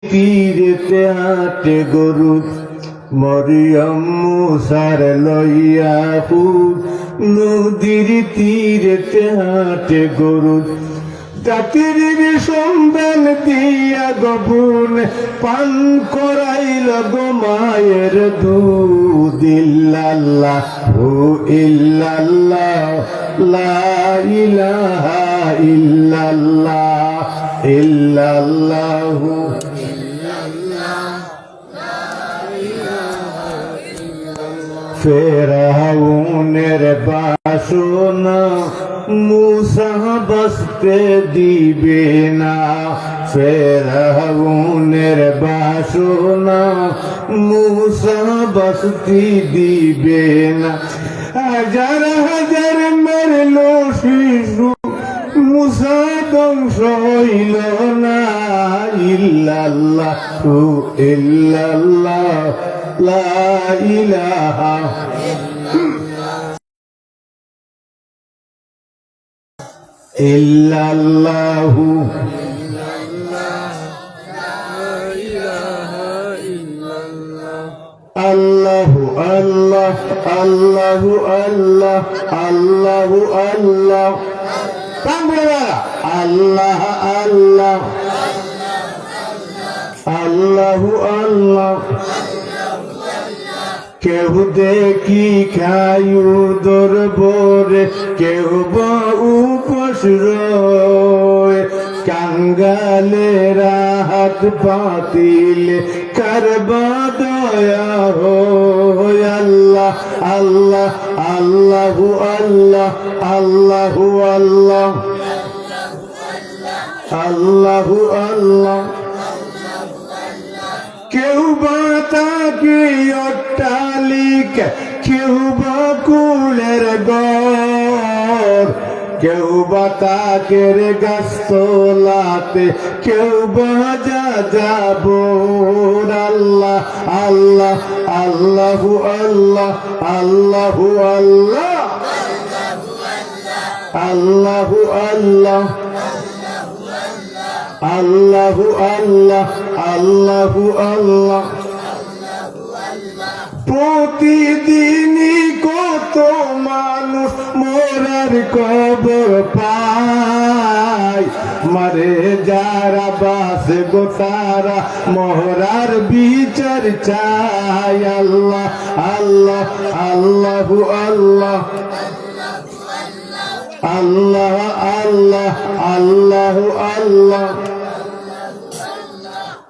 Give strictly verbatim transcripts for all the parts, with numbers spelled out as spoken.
তীরেতে হাঁটে গরু, মরিয়ম মুসার লইয়া হুর। নদীর তীরেতে হাঁটে গরু, জাতির সন্ধান দিয়া গো বোন, পান করাইল গো মায়ের দুধ। ইল্লাল্লাহু ইল্লাল্লাহ, লা ইলাহা ইল্লাল্লাহ, ইল্লাল্লাহু। ফেরাউনের বাসনা মুসা বাঁচতে দিবে না। ফেরাউনের বাসনা মুসা বাঁচতে দিবে না। হাজার হাজার মারলো শিশু, মুসা ধ্বংস হইল না। ইল্লাল্লাহু ইল্লাল্লাহ, লা ইলাহা ইল্লাল্লাহু। আল্লাহু আল্লাহ, আল্লাহু আল্লাহ, আল্লাহু আল্লাহ। প্রাণ ভরে বলো, আল্লাহ আল্লাহ, আল্লাহু আল্লাহ। কেউ দেখি খায়ু দরবরে, কেউ বা উপস রয়। কাঙ্গালেরা হাত পাতিলে কার বা দয়া হয়। আল্লাহ আল্লাহ, আল্লাহু আল্লাহ, আল্লাহু আল্লাহ, আল্লাহু আল্লাহ। কেউ বা থাকে অট্টালিকা, কেউ বা কুলের ঘর, কেউ বা থাকে রে গাছতলাতে, কেউ বা যা যাবর। আল্লাহ আল্লাহ, আল্লাহু আল্লাহ, আল্লাহু আল্লাহ, আল্লাহু আল্লাহ। আল্লাহু আল্লাহ, আল্লাহু আল্লাহ। প্রতিদিনই কত মানুষ মরার খবর পায়। মরে যারা বাঁচে গো তারা মরার বিচার চায়। আল্লাহ আল্লাহ, আল্লাহু আল্লাহ। আল্লাহ আল্লাহ, আল্লাহু আল্লাহ।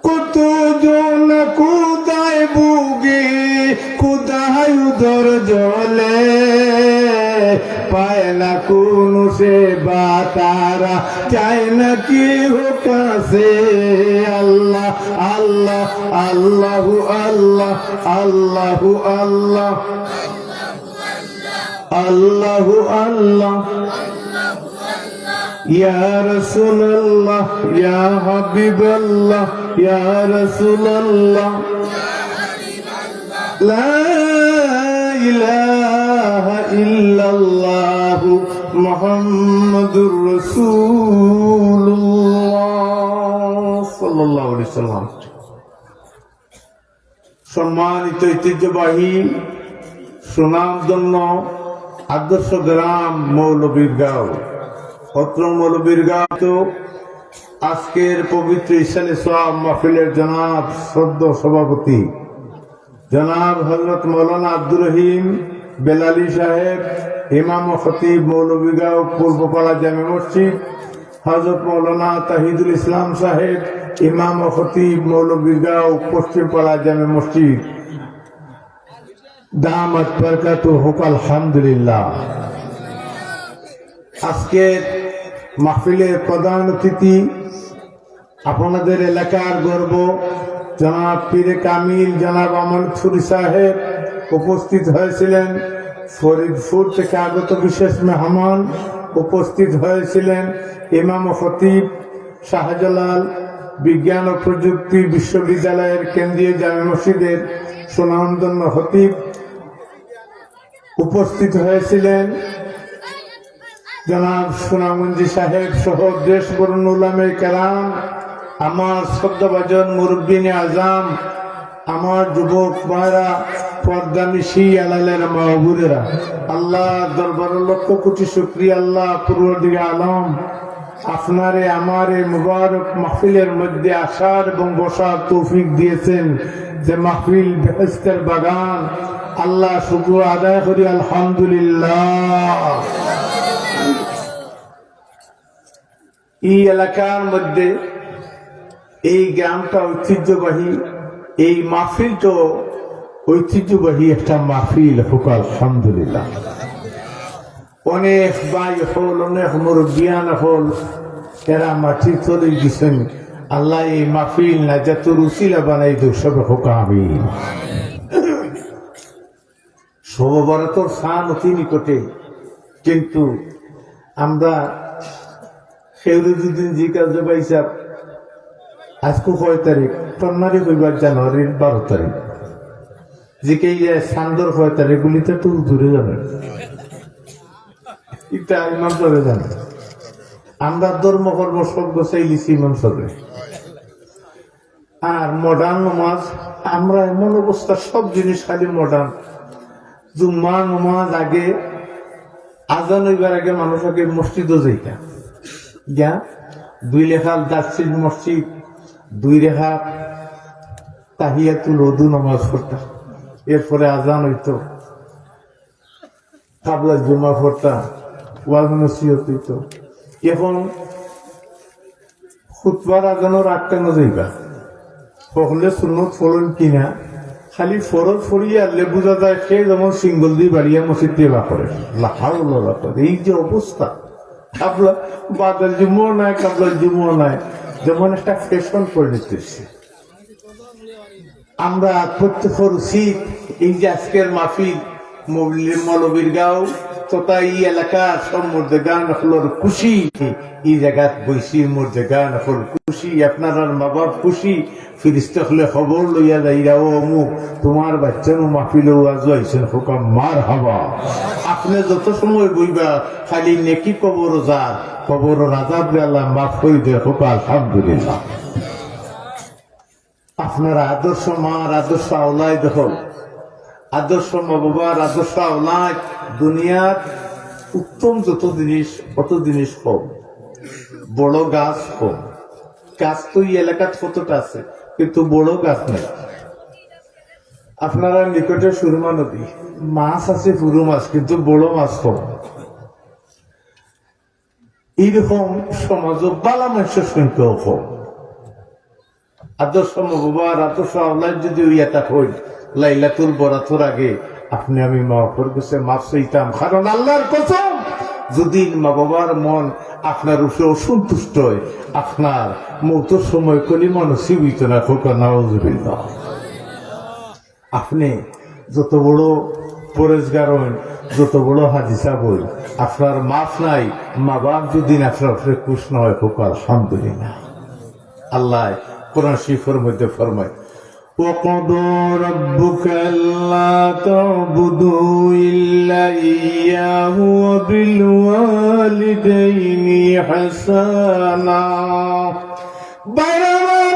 কতজন ক্ষুধায় ভুগে, ক্ষুধায় উদর জ্বলে, পায় না কোনো সেবা তারা, যায় না কেহ কাছে। আল্লাহ আল্লাহ, আল্লাহু আল্লাহ, আল্লাহু আল্লাহ। আল্লাহু আল্লাহ। ইয়া রাসূলুল্লাহ, ইয়া হাবিবাল্লাহ, ইয়া রাসূলুল্লাহ। লা ইলাহা ইল্লাল্লাহু মুহাম্মাদুর রাসূলুল্লাহ সাল্লাল্লাহু আলাইহি ওয়াসাল্লাম। সম্মানিত ঐতিহ্যবাহী সুনামধন্য আদর্শ গ্রাম মৌলভীরগাঁও, অত্র মৌলভীরগাঁও তো আজকের পবিত্র ইসালে সওয়াব মাহফিলের জনাব শ্রদ্ধেয় সভাপতি জনাব হযরত মাওলানা আব্দুর রহিম বেলালী সাহেব, ইমাম ও খতিব মৌলভীরগাঁও পূর্বপাড়া জামে মসজিদ, হযরত মাওলানা তাহিদুল ইসলাম সাহেব, ইমাম ও খতিব মৌলভীরগাঁও পশ্চিমপাড়া জামে মসজিদ, দামাত বারাকাতুহুম, আলহামদুলিল্লাহ। আজকের মাহফিলের প্রধান অতিথি, আপনাদের এলাকার গর্ব জনাব পীরে কামিল জনাব আমানতপুরী সাহেব উপস্থিত হয়েছিলেন। ফরিদপুর থেকে আগত বিশেষ মেহমান উপস্থিত হয়েছিলেন। ইমাম ও খতিব শাহজালাল বিজ্ঞান ও প্রযুক্তি বিশ্ববিদ্যালয়ের কেন্দ্রীয় জামে মসজিদের সুনামধন্য খতিব উপস্থিত হয়েছিলেন। জনাব সুনামগঞ্জি সাহেব সহ দেশ বরণ্য উলামায়ে কেরাম, আমার শ্রদ্ধাভাজন মুরব্বিয়ানে আজম, আমার যুবক ভাইরা, পর্দানিশি আলালের মা ও বোনেরা, আল্লাহ দরবারে লক্ষ কোটি শুকরিয়া, আল্লাহ পরওয়ারদিগার আলম, আপনারে আমারে মুবারক মাহফিলের মধ্যে আসার এবং বসার তৌফিক দিয়েছেন, যে মাহফিল বেহেশতের বাগান। আল্লাহ শুকর আদায় করি, আলহামদুলিল্লাহ। এই এলাকার মধ্যে এই গ্রামটা ঐতিহ্যবাহী, এই মাহফিল তো ঐতিহ্যবাহী একটা মাহফিল হোক, আলহামদুলিল্লাহ। অনেক ভাই অকল, অনেক মুরব্বিয়ান অকল, এরা মাটির তলে গেছেন। আল্লাহ এই মাহফিল নাজাতুর উসিলা বানাই দেও, সবে হোক আমিন। শবে বরাতর চান অতি নিকটে, কিন্তু আমরা কেউরে যদি জিজ্ঞাসা, "ভাই সাহেব, আজকে কয় তারিখ?" তন্নারি কইবার জানুয়ারির বারো তারিখ। জিজ্ঞাসা, "চান্দর কয় তারিখ?" বলি, "তা তো হুজুরে জানে, এটা ইমাম সাহেবে জানে।" আমরা ধর্ম কর্ম সব গোছাই লিছি ইমাম সাহেবে। আর মডার্ন নমাজ, আমরা এমন অবস্থা, সব জিনিস খালি মডার্ন। জুম্মা নমাজ আগে, আজান হইবার আগে মানুষ আগে মসজিদও যাইতা, গিয়া দুই রেকাত দাসিল মসজিদ, দুই রেকাত তাহিয়াতুল ওদু নমাজ পড়তা, এরপরে আজান হইতো। কাবলা জুমা পড়তা, ওয়াজ নসিহত হইতো। এখন খুতবার আজানর আগ কেনে যাইবা? হকলে সুন্নত পড়ইন কিনা, খালি ফরজ পড়িয়া আনলে বুঝা যায়, সে যেমন সিঙ্গল দি বাড়িয়া মসজিদ দিয়া বার করে। লা হাওলা ওয়ালা কুওয়াতা। এই যে অবস্থা, কাবলা, বাদাল জুমা নাই, কাবলা জুমা নাই, যেমন একটা ফ্যাশন পরিণত হইছে। আমরা প্রত্যেকের উচিত এই যে আজকের মাহফিল, মৌলভী-, মৌলভীর গাঁও তথা এই এলাকার সব মুর্দেগান অকলর খুশি, এই জাগাত বইছি মুর্দেগান অকল খুশি, আপনারার মা বাপ খুশি, ফিরিস্তা অকলে খবর লইয়া যাইরা, "ও অমুক, তোমার বাচ্চার মাহফিলো আজও আইছেন, হোক মারহাবা।" আপনে যত সময় বইবা, খালি নেকি কবরো যার, কবরর আজাবরে আল্লায় মাফ করি দেয়, হোক আলহামদুলিল্লাহ। আপনারা আদর্শ মার আদর্শ আওলাদ অকল, আদর্শ মা বাবার আদর্শ আওলাদ। দুনিয়ার উত্তম যত জিনিস, অত জিনিস কম, বড় গাছ কম। গাছ তো এই এলাকাত কতটা আছে, কিন্তু বড় গাছ নাই। আপনারার নিকটে সুরমা নদী, মাছ আছে, পুরু মাছ, কিন্তু বড় মাছ কম। এইরকম সমাজও বালা মানুষর সংখ্যাও কম। আদর্শ মা বাবার আদর্শ আওলাদ যদি হইয়া থাকইন, লাইলাতুল বরাতর আগে আপনে আমি মা বাপর গেছে মাফ চাইতাম, কারণ আল্লাহর কসম, যদি মা বাবার মন আপনার উপরে অসন্তুষ্ট হয়, আপনার মৌতর সময় কলিমা নসিব হইতো না। হোক নাউজুবিল্লাহ। আপনে যত বড় পরেজগার হইন, যত বড় হাজি সাহেব হইন, আপনার মাফ নাই। মা বাপ যদি আপনার উপরে খুশ না হয়, হোক আলহামদুলিল্লাহ। আল্লাহ কোরআন শরীফর মধ্যে ফরমায়, "ওয়াকাদা রাব্বুকা আল্লা তা'বুদু ইল্লা ইয়্যাহু ওয়া বিল ওয়ালিদাইনি ইহসানা।" ভাইরা আমার,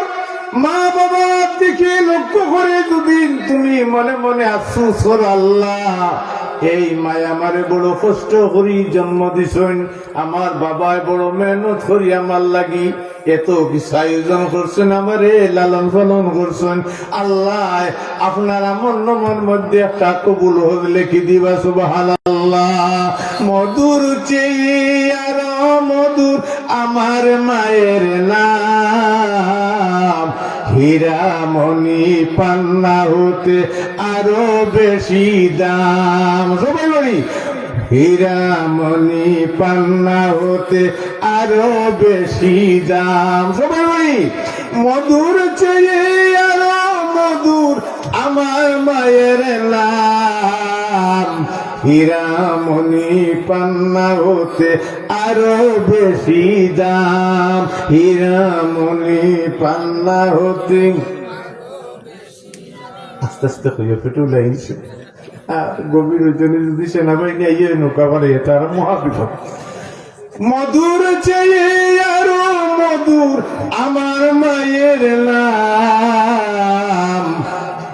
মা বাবার দিকে লক্ষ্য করে যদি তুমি মনে মনে আফসোস করো, "আল্লাহ, এই মায় আমারে বড় কষ্ট করি জন্ম দিছইন, আমার বাবায় বড় মেহনত করি আমার লাগি এত কিছু আয়োজন করছইন, আমারে লালন পালন করছইন, আল্লাহ, আপনার আমল নামার মধ্যে একটা কবুল হজ লেখি দিবা।" সুবহানাল্লাহ। মধুর চেয়ে আরো মধুর আমার মায়ের নাম, হীরা মণি পান্না হতে আরো বেশি দাম। সবাই বলি, হীরা মণি পান্না হতে আরো বেশি দাম। সবাই বলি, মধুর চেয়ে আরো মধুর আমার মায়ের নাম, হীরা মণি পান্না হতে আরো বেশি দাম, হীরা মণি পান্না হতে। আস্তে আস্তে কইয়া ফেটে উলাইছে। আর গভীর ওজনে যদি সেনাবাহিনী আইয়ে নৌকা বাড়াইয়া, তারা মহাবিপদ। মধুর চেয়ে আরো মধুর আমার মায়ের নাম,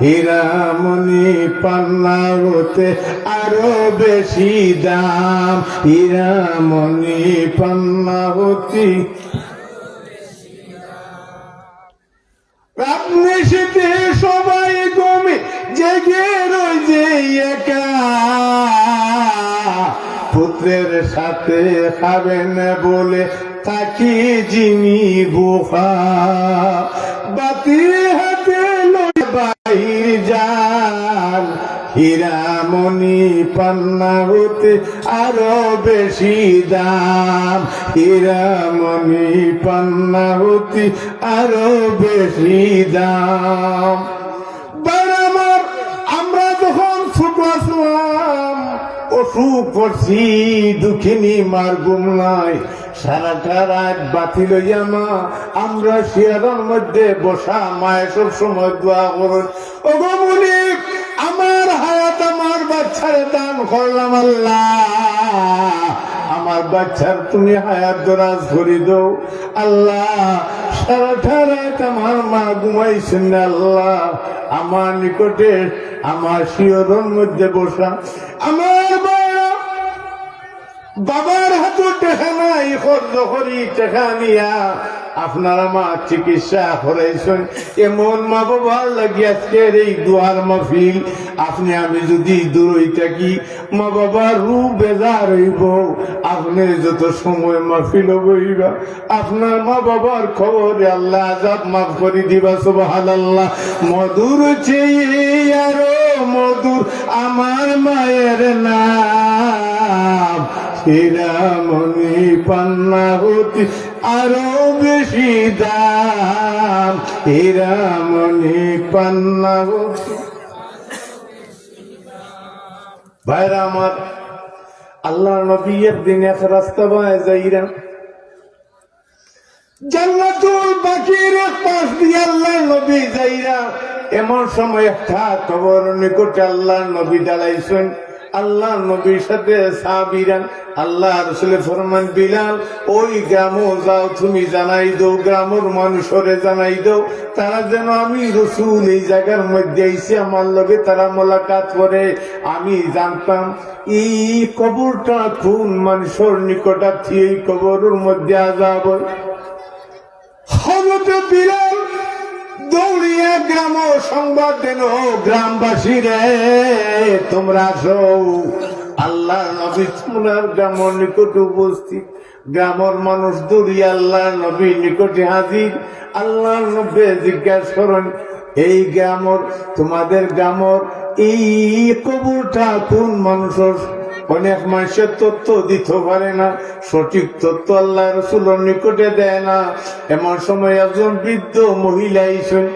হীরামণি পান্না হতে আরো বেশি দাম, হীরামণি পান্না হতে। রাত নিশিতে সবাই ঘুমে জেগে রয় যে একা, পুত্রের সাথে খাবেন বলে থাকি যিনি বোকা। বাতি হাতে লই বাইর যান, হীরামণি পান্না হতে আরো বেশি দাম, হীরামণি পান্না হতে আরো বেশি দাম। ভাইরা আমার, আমরা যখন ছোট আছলাম, অসুখ পড়ছি, দুঃখিনী মার ঘুম নাই, সারাটা রাত বাতি লইয়া মা, আমরা শিয়রর মধ্যে বসা, মায়ে সব সময় দোয়া করইন, "ওগো মুনিব, আমার হায়াত আমার বাচ্চারে দান করলাম আল্লাহ, আমার বাচ্চার তুমি হায়াত দরাজ করি দেও আল্লাহ।" সারাটা রাত আমার মা ঘুমাইছইন না আল্লাহ, আমার নিকটে, আমার শিয়রর মধ্যে বসা। আমার ভাইরা, বাবার হাতো টেকা নাই, খরচ করি টেকা নিয়া আপনারা মা চিকিৎসা করাইছইন। এমন মা বাবার লাগি আজকের এই দোয়ার মাহফিল। আপনে আমি যদি দূরই থাকি, মা বাবার রুহ বেজার অইবো। আপনে যত সময় মাহফিলো বইবা, আপনার মা বাবার কবরে আল্লাহ আযাব মাফ করি দিবা। সুবহানাল্লাহ। মধুর চেয়ে আরো মধুর আমার মায়ের নাম, হীরামণি পান্না হতে আরো বেশি দাম, হীরামণি পান্না হতে। ভাইরা আমার, আল্লাহর নবী একদিন এক রাস্তা বায় যাইরা, জান্নাতুল বাকির এক পাশ দিয়া আল্লাহর নবী যাইরা, এমন সময় একটা কবর নিকটে আল্লাহর নবী দাঁড়াইছইন। আল্লাহর নবীর সাথে সাহাবীরা, আল্লাহর রাসূলে ফরমান, "বিলাল, ওই গ্রামো যাও, তুমি জানাই দেও, গ্রামর মানুষরে জানাই দেও, তারা যেন আমি রসুল এই জাগার মধ্যে আইছি, আমার লগে তারা মোলাকাত করে, আমি জানতাম।" এই কবরটা কোন মানুষর নিকটাত্তি, এই কবরর মধ্যে আযাব অয়। হযরতে বিলাল দৌড়িয়া গ্রামো সংবাদ দেন, "ও গ্রামবাসী রে, তোমরা আসো, আল্লাহর নবী তোমরার গ্রামর নিকটে উপস্থিত।" গ্রামর মানুষ দৌড়িয়া আল্লাহর নবীর নিকটে হাজির। আল্লাহর নবী জিজ্ঞাসা করেন, "এই গ্রামর, তোমাদের গ্রামর এই কবরটা কোন মানুষর?" অনেক মানুষে তথ্য দিতে পারে না, সঠিক তথ্য আল্লাহর রাসূলর নিকটে দেয় না। এমন সময় একজন বৃদ্ধ মহিলা আইছইন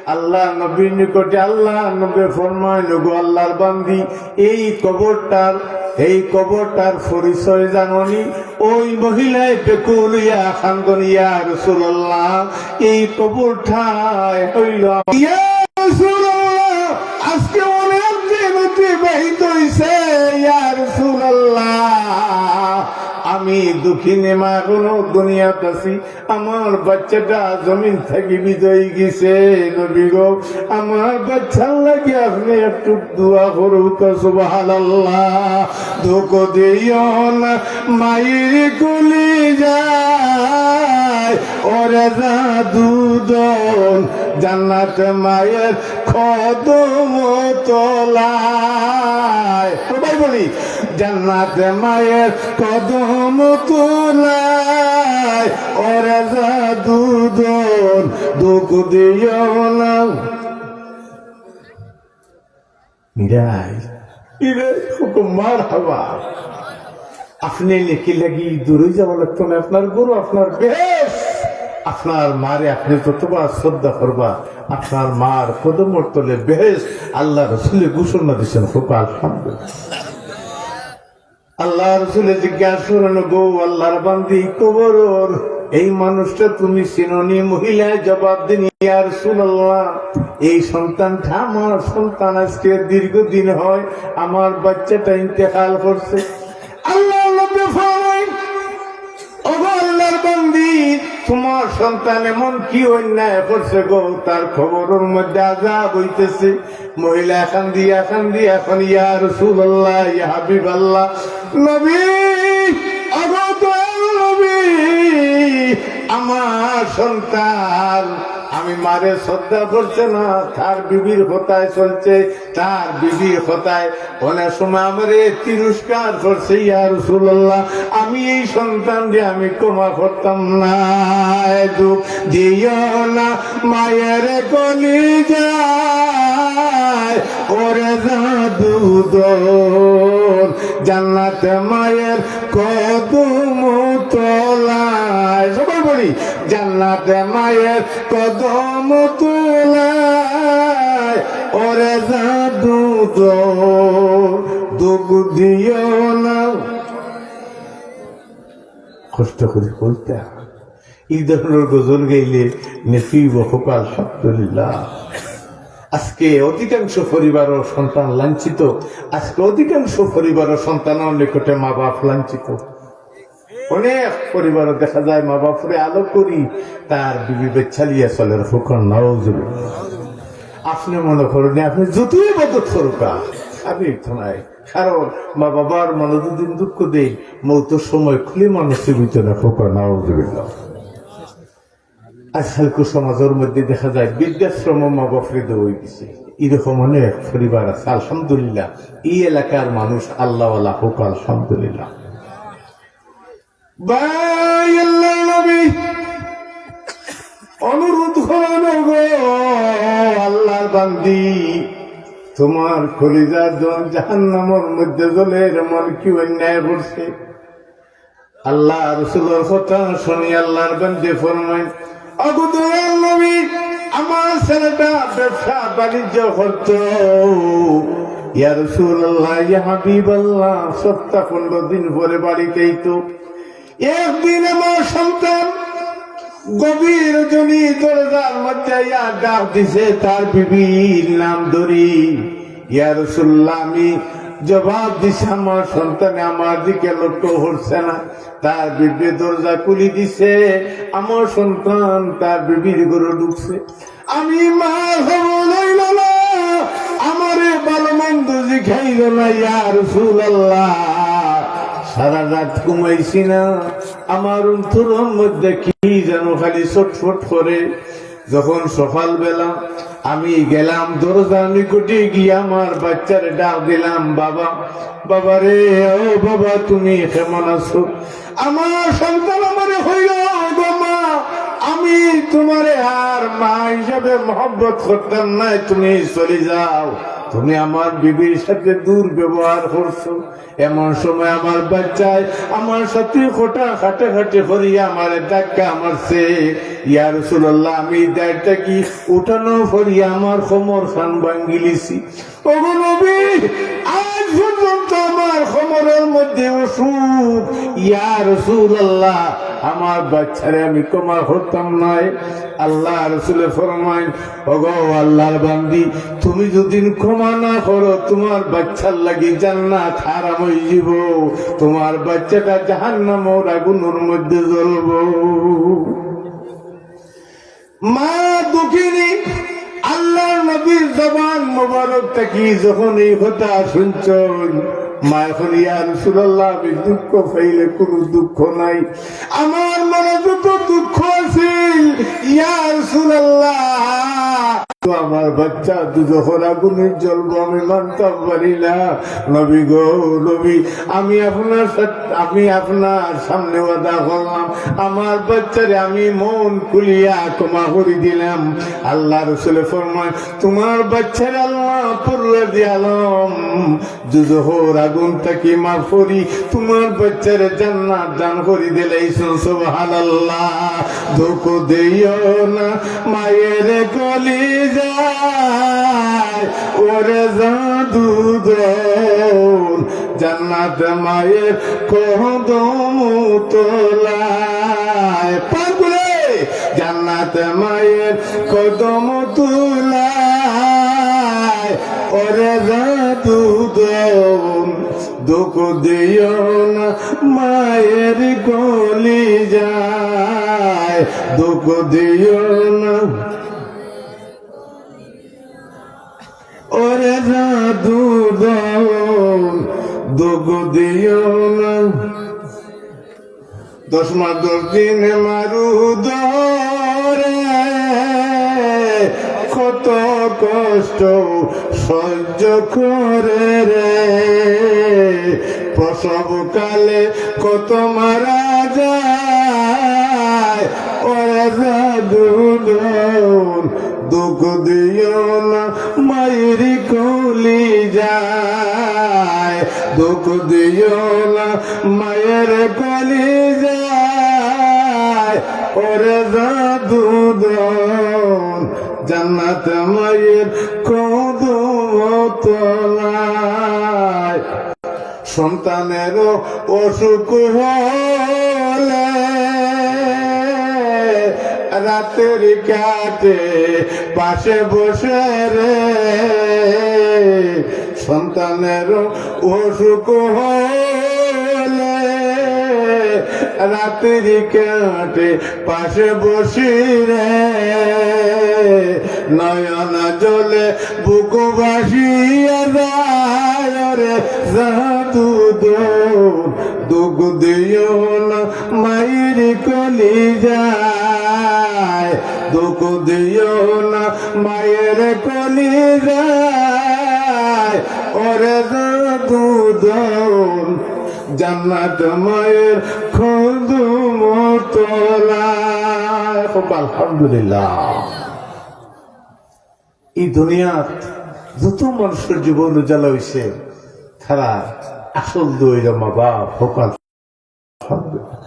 আল্লাহর নবীর নিকটে। আল্লাহর নবী ফরমাইন, "ওগো আল্লাহর বান্দি, এই কবরটার, এই কবরটার পরিচয় জানোনি?" ওই মহিলায় বেকুল অইয়া কান্দইন, "ইয়া রাসূলুল্লাহ, এই কবরটায় হইল আমার।" ইয়া রাসূলুল্লাহ, আজকে অনেক দিন অতিবাহিত হইছে, ইয়া রাসূলুল্লাহ, আমি দুঃখিনী মা এখনো দুনিয়াত আছি, আমার বাচ্চাটা জমিন থাকি বিদায় গেছে। নবী গো, আমার বাচ্চার লাগি আপনে একটু দোয়া করুক্কা। সুবহানাল্লাহ। দুঃখ দিও না মায়ের কলিজায়, ওরে জাদুদন, জান্নাত মায়ের কদম তলায়। সবাই বলি, জান্নাত মায়ের কদম তলায়, ওরে জাদুদন, দুঃখ দিও না। ইরাই, ইরাই, হুকুম মারহাবা। আপনে নেকি লাগি দূরে যাওয়া লাগতো না, আপনার ঘরো আপনার বেহেশত। আপনার মারে আপনে যতবার শ্রদ্ধা করবা, আপনার মার কদমর তলে বেহেশত। আল্লাহর রাসূলে ঘোষণা দিছেন, হুকুম আলহামদুলিল্লাহ। আল্লাহর রাসূলে জিজ্ঞাসা করেন, "গো আল্লাহর বান্দি, কবরর এই মানুষটা তুমি চিনোনি?" মহিলায় জবাব দেন, "ইয়া রাসূলুল্লাহ, এই সন্তানটা আমার সন্তান, আজকে দীর্ঘদিন হয় আমার বাচ্চাটা ইন্তেকাল করছে।" আল্লাহর নবী ফরমায়, "ওগো আল্লাহর বান্দি, তোমার সন্তান এমন কি অন্যায় করছে গো, তার কবরর মধ্যে আযাব অইতেছে। মহিলা কান্দিয়া কান্দিয়া কইন, ইয়া রাসূলুল্লাহ, ইয়া হাবিবাল্লাহ, নবী, ওগো দয়াল নবী, আমার সন্তান, আমি মারে শ্রদ্ধা করছে না, তার বিবির কথায় চলছে, তার বিবির কথায় অনেক সময় আমারে তিরস্কার করছে, ইয়া রাসূলুল্লাহ, আমি এই সন্তানরে আমি ক্ষমা করতাম না। দুঃখ দিও না মায়ের কলিজায়, ওরে জাদুদর, জান্নাত মায়ের কদম তলায়। সবাই বলি, জান্নাত মায়ের কদম তলায়, ওরে জাদুদর, দুঃখ দিও না। কষ্ট করি বলতে হয়। এই ধরনের গজল গাইলে নেকি অইবো, আলহামদুলিল্লাহ। আজকে অধিকাংশ পরিবারর সন্তান লাঞ্ছিত, আজকে অধিকাংশ পরিবারর সন্তানর নিকটে মা বাপ লাঞ্ছিত। অনেক পরিবারো দেখা যায় মা বাপরে আলো করি তার বিবি বাচ্চা লইয়া চলের, ফুকন নাউজুবিল্লাহ। আপনে মনে করইন, আপনে যতই ইবাদত করউক্কা, আমি তো নাই। কারণ মা বাবার মনো যুদি দুঃখ দেই, মউতর সময় খুলি মানুষ জীবিত না, ফুকন নাউজুবিল্লাহ। আজকাল কুসমাজর মধ্যে দেখা যায় বৃদ্ধাশ্রমো মা বাপরে দেওয়া অইগেছে। এরকম অনেক পরিবার আছে, আলহামদুলিল্লাহ। এই এলাকার মানুষ আল্লাহওয়ালা অউক, আলহামদুলিল্লাহ। ভাই, আল্লাহর নবী অনুরোধ করইন গো, আল্লাহর বান্দি, তোমার কলিজা জন জাহান্নামর মধ্যে জ্বলের, এমন কি অন্যায় করছে? আল্লাহ রসুলর কথা শুনি আল্লাহর বান্দি ফরমাইন, ওগো দয়াল নবী, আমার ছেলেটা ব্যবসা বাণিজ্য করতো। ইয়া রাসূলুল্লাহ, ইয়া হাবিবাল্লাহ, সপ্তাহ পনেরো দিন পরে বাড়িত আইতো। একদিন আমার সন্তান গভীর রজনী দরজার মধ্যে আইয়া ডাক দিছে, তার বিবির নাম ধরি। ইয়া রাসূলুল্লাহ, আমি জবাব দিছি, আমার সন্তানে আমার দিকে লক্ষ্য করছে না। তার বিবিয়ে দরজা খুলি দিছে, আমার সন্তান তার বিবির ঘরো ঢুকছে। আমি মা খবর লইল না, আমারে ভালো মন্দ জিকাইল না, ইয়া রাসূলুল্লাহ। সারা রাত ঘুমাইছি না, আমার অন্তরর মধ্যে কি যেন খালি ছটফট করে। যখন সকালবেলা আমি গেলাম দরজার নিকটে গিয়া আমার বাচ্চারে ডাক দিলাম, "বাবা, বাবা রে, ও বাবা, তুমি কেমন আছো?" আমার সন্তান আমারে কইল, "গো মা, আমি তোমারে আর মা হিসাবে মহব্বত করতাম নায়, তুমি চলি যাও, তুমি আমার বিবির সাথে দুর্ব্যবহার করছো।" এমন সময় আমার বাচ্চায় আমার সাথে খোটা কাটাকাটি করিয়া আমারে ধাক্কা মারছে। ইয়া রাসূলুল্লাহ, আমি দাঁড় থাকি উঠানো পড়িয়া আমার কোমর খান ভাঙ্গিলিছি। ওগো নবী, আজ পর্যন্ত আমার কোমরর মধ্যে অসুখ। ইয়া রাসূলুল্লাহ, আমার বাচ্চারে আমি ক্ষমা করতাম নায়। আল্লাহ রসুলে ফরমাইন, ওগো আল্লাহর বান্দি, তুমি যদি ক্ষমা না করো, তোমার বাচ্চার লাগি জান্নাত হারাম অইযিবো, তোমার বাচ্চাটা জাহান্নামর আগুনর মধ্যে জ্বলবো। মা দুঃখিনী, আল্লাহর নবীর জবান মোবারক থাকি যখন এই কথা শুনছইন, মায় কইন, ইয়া রাসূলুল্লাহ, আমি দুঃখ পাইলে কুনু দুঃখ নাই, আমার মনো যত দুঃখ আছিল, ইয়া রাসূলুল্লাহ, তো আমার বাচ্চা দুজখর আগুনে জ্বলবো, আমি মানতাম পারি না। নবী গো, নবী, আমি আপনার সাথে, আমি আপনার সামনে ওয়াদা করলাম, আমার বাচ্চারে আমি মন খুলিয়া ক্ষমা করি দিলাম। আল্লাহ রসুলে ফরমায়, তোমার বাচ্চারে আল্লাহ পুররা দিয়ালাম, দুজখর আগুন থাকি মাফ করি তোমার বাচ্চারে জান্নাত দান করি দিলাইছইন। সুবহানাল্লাহ। দুঃখ দিও না মায়ের কলিজায়, ওরে জাদুদন, জান্নাত মায়ের কদম তলায়। পার করে জান্নাত মায়ের কদম তলায়, ওরে জাদুদন, দুঃখ দিও না মায়ের কলি যায়। দুঃখ দিও না, ওরে জাদু দন, দুঃখ দিও না। দশ মাস দশ দিন মারু ধরে, কত কষ্ট সহ্য করে রে। প্রসব কালে কত মারা যায়, ওরে জাদু দন, দুঃখ দিও না মায়ের কলি যায়, দুঃখ দিও না মায়ের কলি যায়, ওরে জাদু দন, জান্নাত মায়ের কদম তলায়। সন্তানেরও অসুখ হলে রাতের কাটে পাশে বসে রে। সন্তানেরও অসুখ হলে রাতের কাটে পাশে বসি রে। নয়ন জলে বুক ভাসিয়া যায় রে জাদু দন, দুঃখ দিও না মায়ের কলি যায়, দুঃখ দিও না মায়ের কলি যায়, ওরে জাদু দন, জান্নাত মায়ের কদম তলায়। খুব আলহামদুলিল্লাহ। ই দুনিয়াত যত মানুষের জীবন উজালা হইছে, তারা আসল দুই মা বাপ। খুব আলহামদুলিল্লাহ।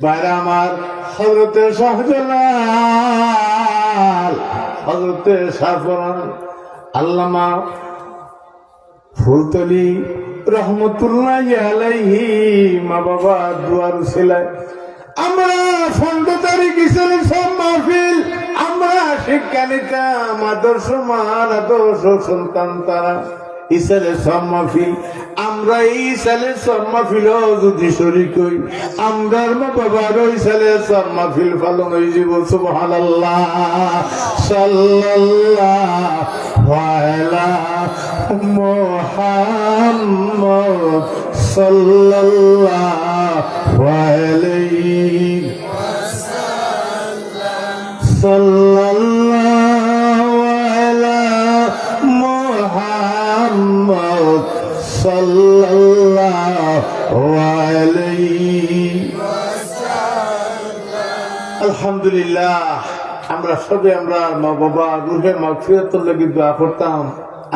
ভাইরা আমার, হযরতে শাহজালাল, হযরতে শাহজালাল, আল্লামা ফুলতলি রহমতুল্লাহি আলাইহি মা বাবার দোয়ার উসিলায় আমরা পনেরো তারিখ ইসালে সওয়াব মাহফিল, আমরা শিক্ষা নিতাম আদর্শমান, আদর্শ সন্তান তারা। ইসালে সওয়াব মাহফিল, আমরা এই ইসালে সওয়াব মাহফিলও যদি শরিক হই, আমরার মা বাবারও ইসালে সওয়াব মাহফিল পালন হয়ে যাব। সুবহানাল্লাহ। সাল্লাল্লাহু আলা মুহাম্মদ সাল্লাল্লাহু আলাইহি সাল্লাল্লাহু আলা মুহাম্মদ সাল্লাল্লাহু আলাইহি। আলহামদুলিল্লাহ, আমরা সবে আমরা মা বাবা রুহে মাগফিরাতর লাগি দোয়া করতাম,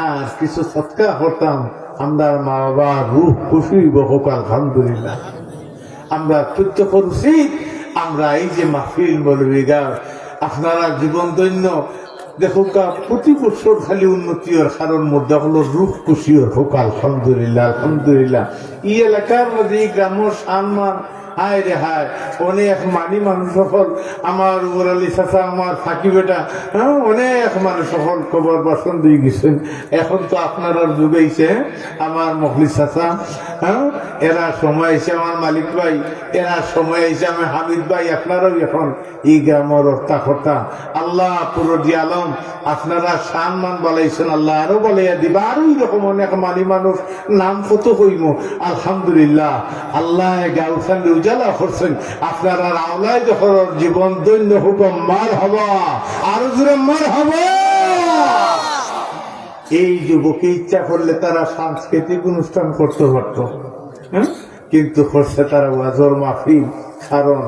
আর কিছু সদকা করতাম, আমরা মা বাবা রুহ খুশি হইব। হোক আলহামদুলিল্লাহ। আমরা প্রত্যেকর উচিত, আমরা এই যে মাহফিল মৌলভীগার, আপনারা জীবন ধন্য। দেখউক্কা, প্রতি বছর খালি উন্নতি অর, কারণ মধ্যে হলো রুহ খুশি অর। হোক আলহামদুলিল্লাহ, আলহামদুলিল্লাহ। এই এলাকার মধ্যে, এই গ্রামর সম্মান, হায় রে হায়, অনেক মানি মানুষ অকল, আমার উমর আলী চাচা, আমার ফাঁকি বেটা, হ্যাঁ, অনেক মানুষ অকল কবর বাসন দিয়ে গেছেন। এখন তো আপনারার যুগ আইছে, আমার মখলিস চাচা, হ্যাঁ, এরা সময় আইছে, আমার মালিক ভাই, এরা সময় আইছে, আমি হামিদ ভাই, আপনারাও এখন এই গ্রামর অর্তা কর্তা। আল্লাহ পুরো দি আলম, আপনারা সম্মান বাড়াইছেন, আল্লাহ আরো বাড়াইয়া দিবা। আরো এই রকম অনেক মানি মানুষ, নাম কত কইমু, আলহামদুলিল্লাহ। আল্লাহ গাউখান উজালা করছেন, আপনারার আওলায় যখন জীবন ধন্য হোক। মারহাবা, আরো জোরে মারহাবা। এই যুবকে ইচ্ছা করলে তারা সাংস্কৃতিক অনুষ্ঠান করতে পারতো, হ্যাঁ? কিন্তু করছে তারা ওয়াজর মাহফিল। কারণ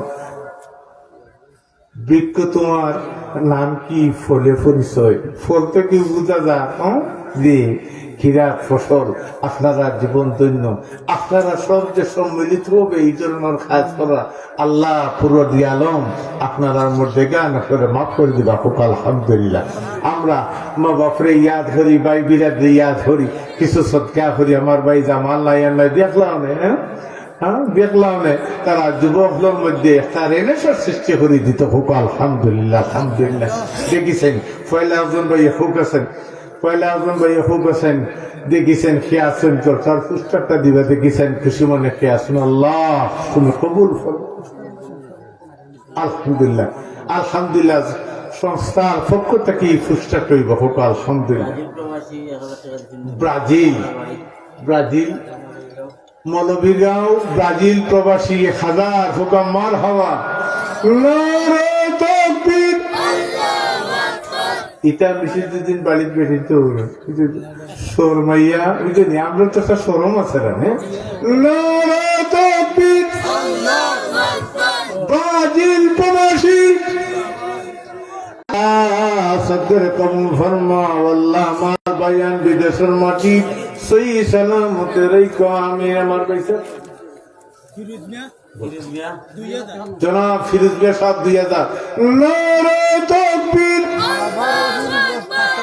বৃক্ষ তোমার নাম কি? ফলে পরিচয়। ফল তো কেউ বুঝা যায়, হ্যাঁ? যে কিরা ফসল, আপনারা জীবন ধন্য। আপনারা সব যে সম্মিলিত হবে এই ধরনের কাজ করা, আল্লাহ পুরো দি আলম আপনারার মধ্যে গান করে মাফ করে দিবা। হোক আলহামদুলিল্লাহ। আমরা মা বাপরে ইয়াদ করি, ভাই বিরাদরে ইয়াদ করি, কিছু সদকা করি। আমার ভাই জামাল নাই, আর নাই, দেখলাম না, হ্যাঁ? হ্যাঁ, দেখলাম না, তারা যুবকদের মধ্যে একটা রেনেসাঁর সৃষ্টি করে দিত। হোক আলহামদুলিল্লাহ, আলহামদুলিল্লাহ। দেখিছেন, পয়লা একজন ভাই হোক আছেন, পয়লা একজন ভাই হোক আছেন, দেখিছেন, কে আছেন, জলসার পোস্টারটা দিবা, দেখিছেন, খুশি মনে কে আছেন, আল্লাহ, তুমি কবুল করো। আলহামদুলিল্লাহ, আলহামদুলিল্লাহ, সংস্থার পক্ষ থাকি পুরস্কার অইবো, কউক্কা আলহামদুলিল্লাহ। ব্রাজিল, ব্রাজিল মৌলভীগাঁও, ব্রাজিল প্রবাসী, হাজার কউক্কা মারহাবা। নারে তাকবীর। ইতা মিছিল দুদিন বাড়িত বেশি তো শরমাইয়া, বুঝলি, আমরা তো একটা শরম আছে না, হ্যাঁ? নারে তাকবীর। ব্রাজিল প্রবাসী, আল্লাহ, সদরে কবুল ফরমাও। আল্লাহ, আমার ভাইয়ান বিদেশর মাটি সহি সালামতে রাখো। আমিন। আমার ভাই সাহেব, জনাব ফিরোজ মিয়া সাহেব, দুই হাজার। নারে তাকবীর।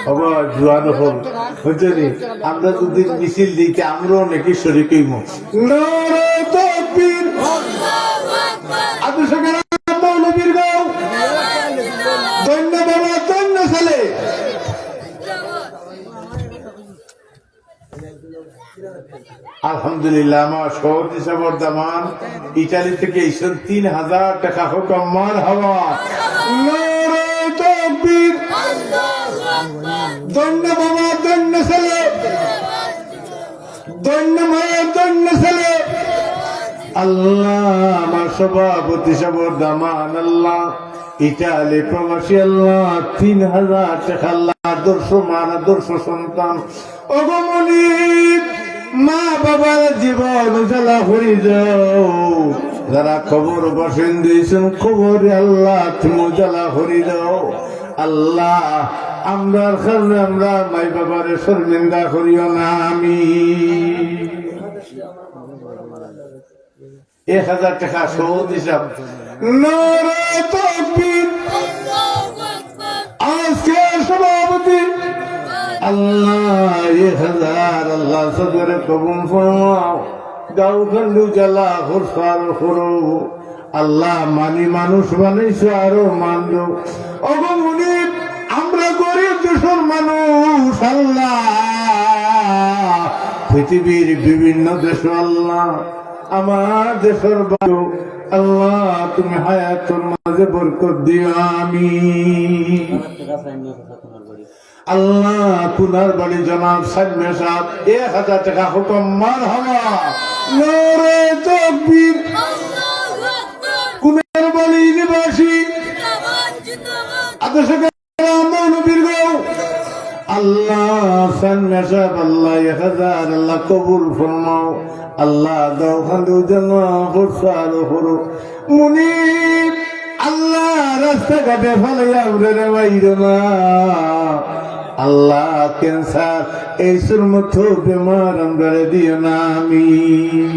বাবা, জোয়ান অকল, বুঝছনি? আমরা যদি মিছিল দিতে, আমরাও নাকি শরিক অইমু। নারে তাকবীর। আবু সুফিয়ান মৌলভীগাঁও। ধন্য বাবা, ধন্য ছেলে। আলহামদুলিল্লাহ, আমার সভাপতি সাহেবর দামান ইটালি থাকি আইছইন, তিন হাজার টেকা কউক্কা মারহাবা। নারে তাকবীর। ধন্য বাবা, ধন্য ছেলে। ধন্য মায়া, ধন্য ছেলে। আল্লাহ, আমার সভাপতি সাহেবর দামান, আল্লাহ, ইটালি প্রবাসী, আল্লাহ, তিন হাজার টেকা, আল্লাহ, আদর্শ মা, আদর্শ সন্তান। ওগো মনিব, মা বাবার জীবন উজালা করি দাও। যারা কবর বাসিন্দা অইছইন, কবরে আল্লাহ তুমি উজালা করি দাও। আল্লাহ, আমরার কারণে আমরার মাই বাবারে শরমিন্দা করিও না। আমিন। এক হাজার টেকা সভাপতি সাহেব। নারে তাকবীর। আজকে সভাপতি। আল্লাহ, এক হাজার, আল্লাহ, সদরে কবুল ফরমাও। গাঁওখান উজালা করো, আরো করো। আল্লাহ, মানি মানুষ বানাইছো, আরো মান দেও। ওগো মনিব, আমরা গরিব দেশর মানুষ, আল্লাহ। পৃথিবীর বিভিন্ন দেশো, আল্লাহ, আমার দেশর বাইরেও, আল্লাহ, তুমি হায়াতর মাঝে বরকত দিও। আমিন। আল্লাহ, কুনার বাড়ি জনাব সাইদ মিয়া সাহেব, এক হাজার টেকা কউক্কা মারহাবা। নারে তাকবীর। কুনার বাড়ি নিবাসী, আদর্শ গ্রাম মৌলভীগাঁও। আল্লাহ, সাইদ মিয়া সাহেব, আল্লাহ, এক হাজার, আল্লাহ, কবুল ফরমাও। আল্লাহ, গাঁওখান উজালা করো, আরো করো। মনিব, আল্লাহ, রাস্তাঘাটে ফালাইয়া আমরারে মাইরো না। আল্লাহ, ক্যান্সার, এইসব মতো বেমার আমরারে দিও না। আমিন।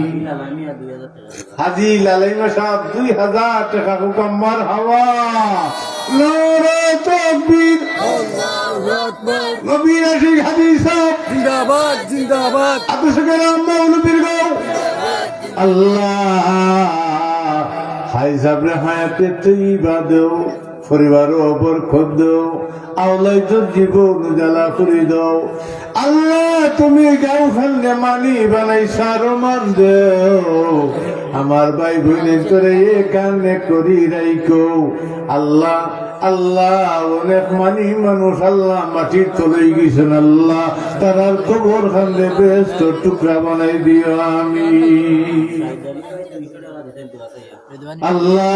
হাজি লালাই মিয়া সাহেব, দুই হাজার টেকা কউক্কা মারহাবা। নারে তাকবীর। নবীর আশিক হাজি সাহেব। জিন্দাবাদ, জিন্দাবাদ। আদর্শ গ্রাম মৌলভীগাঁও। আল্লাহ, হাজি সাহেবরে হায়াতে তৈবা দেও, পরিবারো বরকত দেও, আওলাদর জীবন উজালা করি দেও। আল্লাহ, তুমি গাঁওখানরে মানি বানাইছো, আরো মান দেও। আমার ভাই বইনতরে এখানে করি রাখো। আল্লাহ, আল্লাহ, অনেক মানি মানুষ, আল্লাহ, মাটির তলে গেছইন, আল্লাহ, তারার কবরখানরে বেহেস্তর টুকরা বানাই দিও। আমিন। আল্লাহ,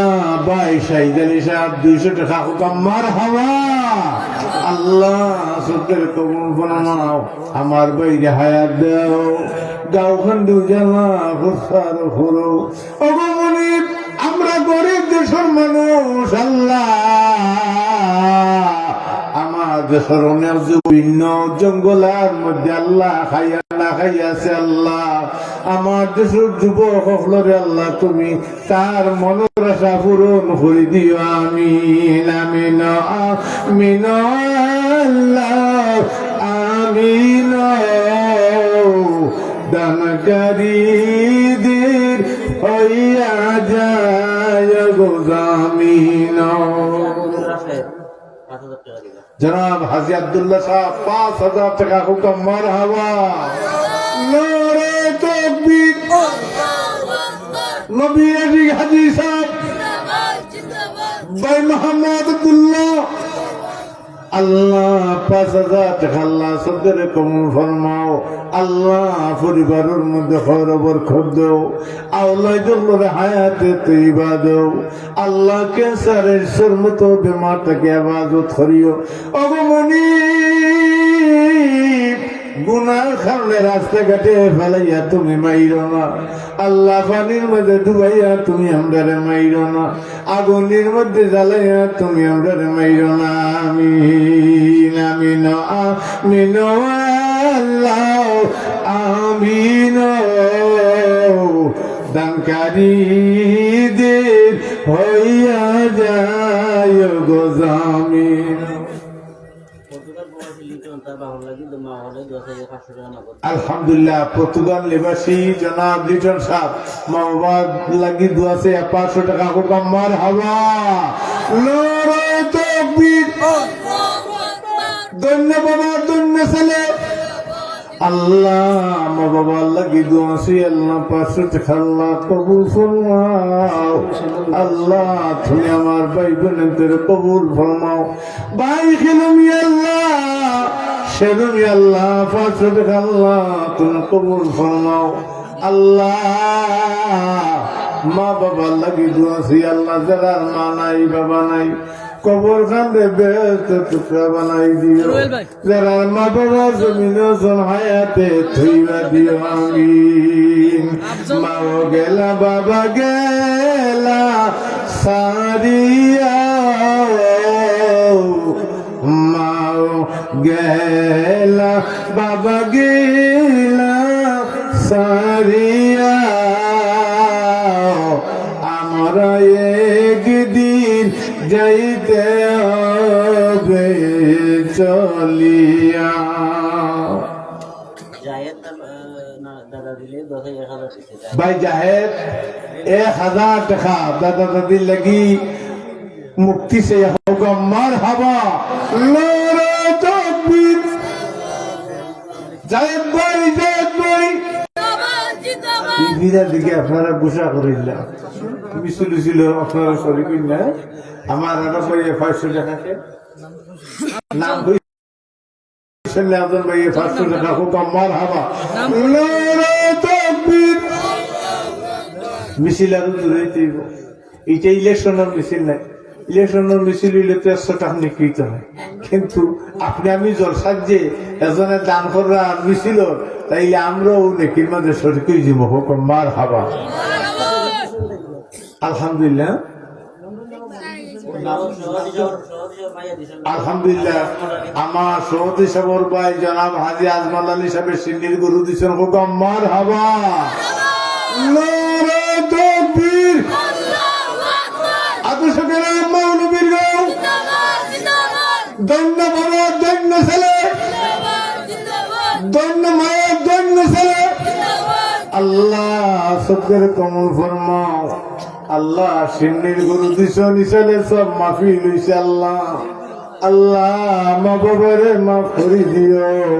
ভাই শাহিদ আলী সাহেব, দুইশো টেকা কউক্কা মারহাবা। আল্লাহ, সদরে কবুল ফরমাও। আমার ভাইরে হায়াত দেও, গাঁওখান উজালা করো, আরো করো। ওগো মনিব, আমরা গরিব দেশর মানুষ, আল্লাহ, আমার দেশর অনেক যুবক ভিন্ন জঙ্গলার মধ্যে, আল্লাহ, খাইয়া না খাইয়া আছে, আল্লাহ, আমার দেশর যুবক অকলরে, আল্লাহ, তুমি তার মনর আশা পূরণ করি দিও। আমিন, আমিন, আমিন, আল্লাহ, আমিন। দানকারীদের হইয়া যায় গো জামিন। জনাব হাজী আব্দুল্লাহ সাহেব, পাঁচ হাজার টেকা কউক্কা মারহাবা। নারে তাকবীর। নবীর আশিক হাজী সাহেব। ভাই মোহাম্মদ আব্দুল্লাহ, আল্লাহ, পাঁচ হাজার টেকা আল্লাহ সদকারে কবুল ফরমাও। আল্লাহ, পরিবারর মধ্যে খয়র বরকত দেও। আওলাদ অকলরে হায়াতে তৈবা দেও। আল্লাহ, ক্যান্সারের মতো বেমার থাকি হেফাজত করিও। ওগো মনিব, গুনার কারণে রাস্তাঘাটে ফালাইয়া তুমি মাইরো না। আল্লাহ, পানির মধ্যে ডুবাইয়া তুমি আমরারে মাইরো না। আগুনের মধ্যে জ্বালাইয়া তুমি আমরারে মাইরো না। আমিন, আমিন, আমিন, আল্লাহ, আমিন। দানকারীদের হইয়া যায় গো জামিন। আলহামদুলিল্লাহ, পর্তুগাল নিবাসী জনাব লিটন সাহেব মা বাবার লাগি দোয়া চাইয়া পাঁচশো টেকা। কউক্কা মারহাবা। নারায়ে তাকবীর। ধন্য বাবা, ধন্য ছেলে। আল্লাহ, মা বাবার লাগি দোয়া চাই, আল্লাহ, পাঁচশো টেকা আল্লাহ কবুল ফরমাও। আল্লাহ, তুমি আমার ভাই বোনদের কবুল ফরমাও। ভাই খেলুমি আল্লাহ, সেলুমি আল্লাহ, পাঁচশো টেকা আল্লাহ, তুমি কবুল ফরমাও। আল্লাহ, মা বাবার লাগি দোয়া চাই, আল্লাহ, যারার মা নাই, বাবা নাই, কবর খানরে বেহেশতর টুকরা বানাই দিও। যারার মা বাবা জমিনো আছইন হায়াতে তৈবা দিও, আমিন। মাও গেলা বাবা গেলা সারিয়া, মাও গেলা বাবা গেলা সারিয়া, আমরা একদিন যাইতে হবে চলিয়া। জায়েদ, আহ, না, দাদা দিলে দশ হাজার, এক হাজার দিছে। ভাই জাহেদ, এক হাজার টেকা দাদা দাদির লাগি মুক্তি চাইয়া। কউক্কা মারহাবা। নারায়ে তাকবীর। জায়েদ ভাই, জায়েদ ভাই। জিন্দাবাদ, জিন্দাবাদ। এই বিরাট দিকে আপনারা গুসা করিলা। মিছিল ছিল, আপনারা শরিক অইন না। আমার আরো ভাইয়ে পাঁচশো টেকা কে? নাম কই? সামনে একজন ভাইয়ে পাঁচশো টেকা। কউক্কা মারহাবা। নারায়ে তাকবীর। মিছিল আরো জুরে অইতো অইবো। ইটা ইলেকশনর মিছিল নায়। ইলেকশনর মিছিল অইলে তো একশো টেকা নিকলিতো নায়। কিন্তু আপনে আমি জলসাত যে একজনে দান কররা মিছিলর, তাইলে আমরাও নেকির মাঝে শরিক অইযিমু। কউক্কা মারহাবা। আলহামদুলিল্লাহ। আলহামদুলিল্লাহ, আমার সভাপতি সাবর ভাই জনাব হাজী আজমল আলী সাবে সিন্নির গরু দিছইন। কউক্কা মারহাবা। নারায়ে তাকবীর। আদর্শ গ্রাম মৌলভীরগাঁও। ধন্য বাবা, ধন্য ছেলে। ধন্য মায়া, ধন্য ছেলে। আল্লাহ, সদকারে কবুল ফরমাও। আল্লাহ, সিন্নির গরু দিছইন, ইসালে সব মাহফিল অইছে। আল্লাহ, আল্লাহ, মা বাবারে মাফ করি দিও।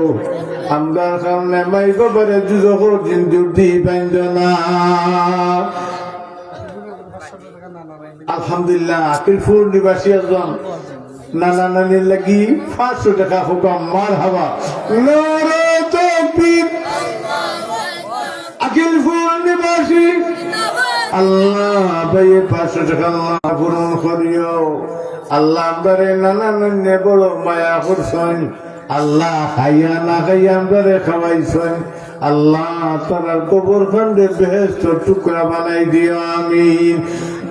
আমরার কারণে মাই বাবারে দুজখর জিন্দুর দি বাইন্ধো না। আলহামদুলিল্লাহ, আকিলপুর নিবাসী একজন নানা নানির লাগি পাঁচশো টেকা। কউক্কা মারহাবা। নারায়ে তাকবীর। আকিলপুর নিবাসী। আল্লাহ, ভাইয়ে পাঁচশো টেকা আল্লাহ পূরণ করিও। আল্লাহ, আমরারে নানা নানিয়ে বড় মায়া করছইন। আল্লাহ, খাইয়া না খাইয়া আমরারে খাওয়াইছইন। আল্লাহ, তারার কবর খানরে বেহেশতর টুকরা বানাই দিও, আমিন।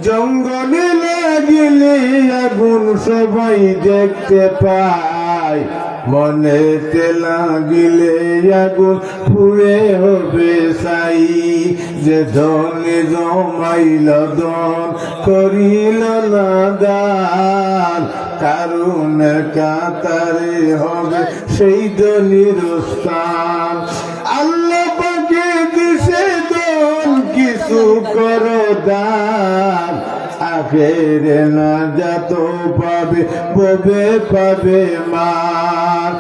জঙ্গলে লাগিলে আগুন সবাই দেখতে পায়, মনেতে লাগিলে আগুন পুড়ে হবে ছাই। যে ধনে জমাইল ধন করিল না দান, কারণ কাতারে হবে সেই ধনীর স্থান। আল্লাহ পাকে দিছে ধন, কিছু করো দান, আখেরে নাজাত পাবে, ভবে পাবে মান।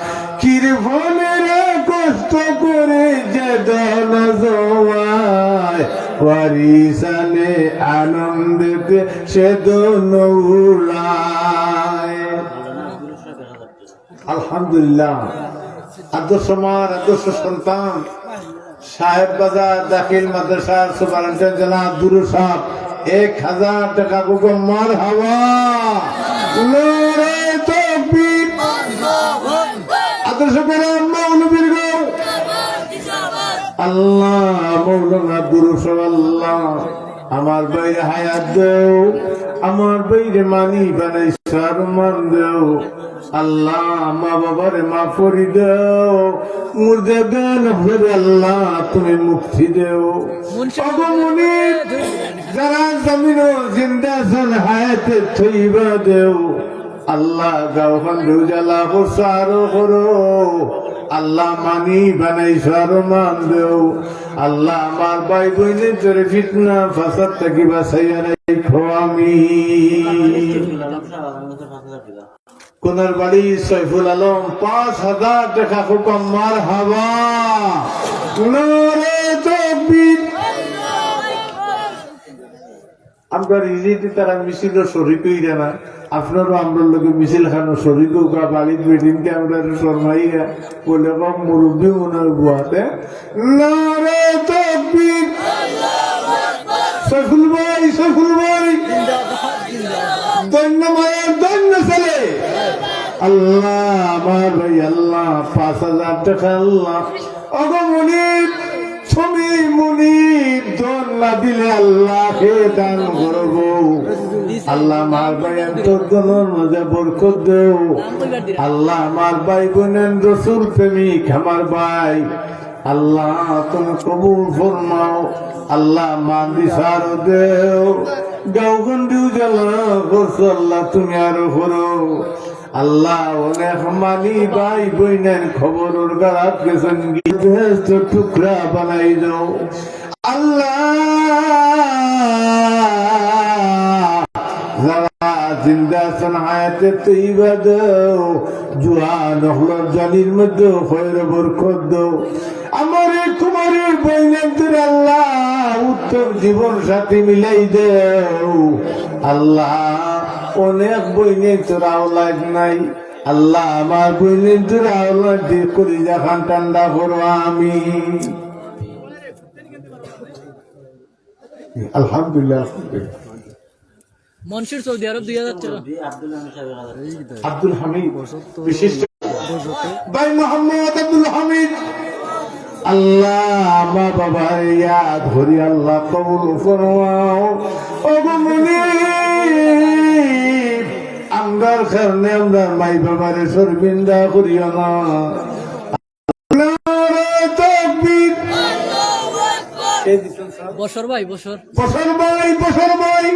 কৃপণেরা কষ্ট করে যে ধন জমায়, ওয়ারিসানে আনন্দেতে সে দোন উড়ায়। আলহামদুলিল্লাহ। আদর্শ মার আদর্শ সন্তান, সাহেব বাজার দাখিল মাদ্রাসার সুপারিনটেন্ডেন্ট জনাব দুরু সাহেব, এক হাজার টেকা। মারহাবা। নারায়ে তাকবীর। আদর্শ কেরাম মৌলবীর গো। আল্লাহ, মৌলানা দুরু সাহেব, আল্লাহ, আমার ভাইরে হায়াত দেও, আমার ভাইরে মানি বানাইছো আরো মান দেও। আল্লাহ, মা বাবারে মাফ করি দেও, মুর্দা গান ফেরে আল্লাহ তুমি মুক্তি দেও। মুন্সি ওগো মুনিব, যারা জমিনো জিন্দা আছইন হায়াতে তৈবা দেও। আল্লাহ, গাঁওখান উজালা করছো আরো করো। আল্লাহ, মানি বানাইছো আরো মান দেও। আল্লাহ, আমার ভাই বইনর ভিতরে ফিতনা ফাসাদ থাকি বাঁচাইয়া রাখো, আমিন। কোনার বাড়ি সৈফুল আলম, পাঁচ হাজার টেকা। মারহাবা। নারায়ে তাকবীর। আমরা ইজিদি তারা মিছিলো শরিক অইরা না, আপনারাও আমরার লগে মিছিলখানো শরিক অউক্কা। বাড়িত বেটিন্তে আমরারে শরমাইরা, বলে, "বাপ, মুরব্বি মনে অয় বুয়াতে।" নারায়ে তাকবীর। সৈফুল ভাই, সৈফুল ভাই, ধন্য মায়ের ধন্য ছেলে। আল্লাহ, আমার ভাই, আল্লাহ, পাঁচ হাজার টেকা, আল্লাহ। ওগো মুনিব, তুমি মুনিব, ধন না দিলে আল্লাহ কে দান করবো? আল্লাহ, আমার ভাই, তোর ধনর মাঝে বরকত দেও। আল্লাহ, আমার ভাই বইনর রসুল প্রেমিক, আমার ভাই, আল্লাহ, তুমি কবুল ফরমাও। আল্লাহ, মান দিছো আরো দেও, গাঁওখান উজালা করছো, আল্লাহ, তুমি আরো করো। আল্লাহ, অনেক মানি ভাই বইনর কবরর গাড়াত গেছইন গি, বেহেশতর টুকরা বানাই দেও। আল্লাহ, যারা জিন্দা আছইন হায়াতে তৈবা দেও, জুয়ান অকলর জানির মধ্যে খৈর বরকত দেও। আমার এই কুমারীর বইনর আল্লাহ উত্তম জীবন সাথী মিলাই দেও। আল্লাহ, অনেক বইনর আওলাদ নাই। আল্লাহ, আমার বইনর আওলাদ দিয়া কলিজাখান ঠান্ডা করো, আমিন। আলহামদুলিল্লাহ, আলহামদুলিল্লাহ। মনসুর সৌদি আরব দুই হাজার টেকা। আব্দুল হামিদ, বিশিষ্ট ভাই মোহাম্মদ আব্দুল হামিদ। আল্লাহ, মা বাবার ইয়াদ করি, আল্লাহ কবুল ফরমাও। ওগো মুনিব, আমরার কারণে আমরার মাই বাবারে শরমিন্দা করিও না। নারায়ে তাকবীর। বছর ভাই, বছর। বছর ভাই, বছর ভাই।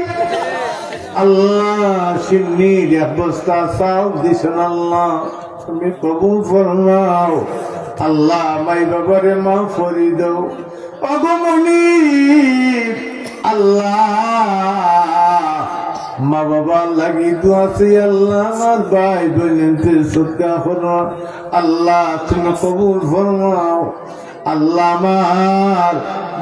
আল্লাহ, শিন্নির এক বস্তা চাউল দিছইন আল্লাহ, তুমি কবুল ফরমাও। আল্লাহ, মাই বাবারে মাফ করি দেও। ওগো মুনিব, আল্লাহ, মা বাবার লাগি দোয়া চাই আল্লাহ, আমার ভাই বইনর সদকা করো আল্লাহ, তুমি কবুল ফরমাও। আল্লাহ, আমার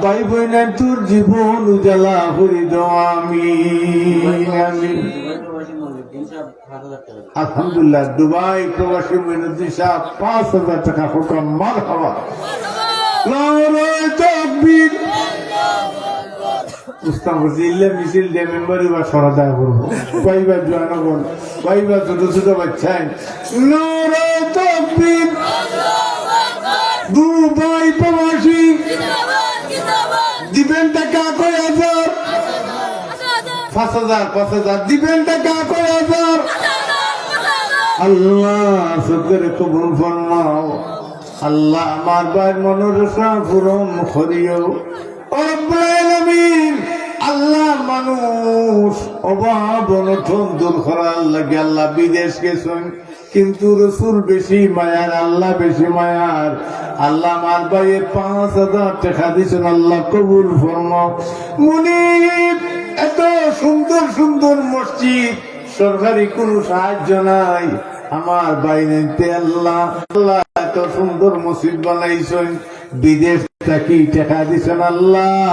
ভাই বইনর জীবন উজালা করি দেও, আমিন, আমিন। আলহামদুলিল্লাহ, দুবাই প্রবাসী মঈনুদ্দিন সাহেব পাঁচ হাজার টেকা। মারহাবা। নারায়ে তাকবীর। উস্তাদ ফজিলে মিছিল দিয়া মেম্বারি বা সরাদায় করবো। ভাইবা জোয়ান অকল, ভাইবা ছোট ছোট বাচ্চাইন। নারায়ে তাকবীর। দুবাই প্রবাসী। দিবেন টেকা কয় হাজার? পাঁচ হাজার, পাঁচ হাজার। দিবেন টেকা কয় হাজার? আল্লাহ, সদকারে কবুল ফরমাও। আল্লাহ, আমার ভাইর মনর আশা পূরণ করিও। ও রব্বুল আলামিন, আল্লাহ, মানুষ অভাব অনটন দূর করার লাগি আল্লাহ বিদেশ গেছইন, কিন্তু রসুল বেশি মায়ার, আল্লাহ বেশি মায়ার। আল্লাহ, আমার ভাইয়ে পাঁচ হাজার টেকা দিছইন, আল্লাহ কবুল ফরমাও। মুনিব, এত সুন্দর সুন্দর মসজিদ, সরকারি কোনো সাহায্য নাই। আমার ভাইনাইন্তে আল্লাহ, আল্লাহ এত সুন্দর মসজিদ বানাইছইন, বিদেশ থাকি টেকা দিছইন আল্লাহ,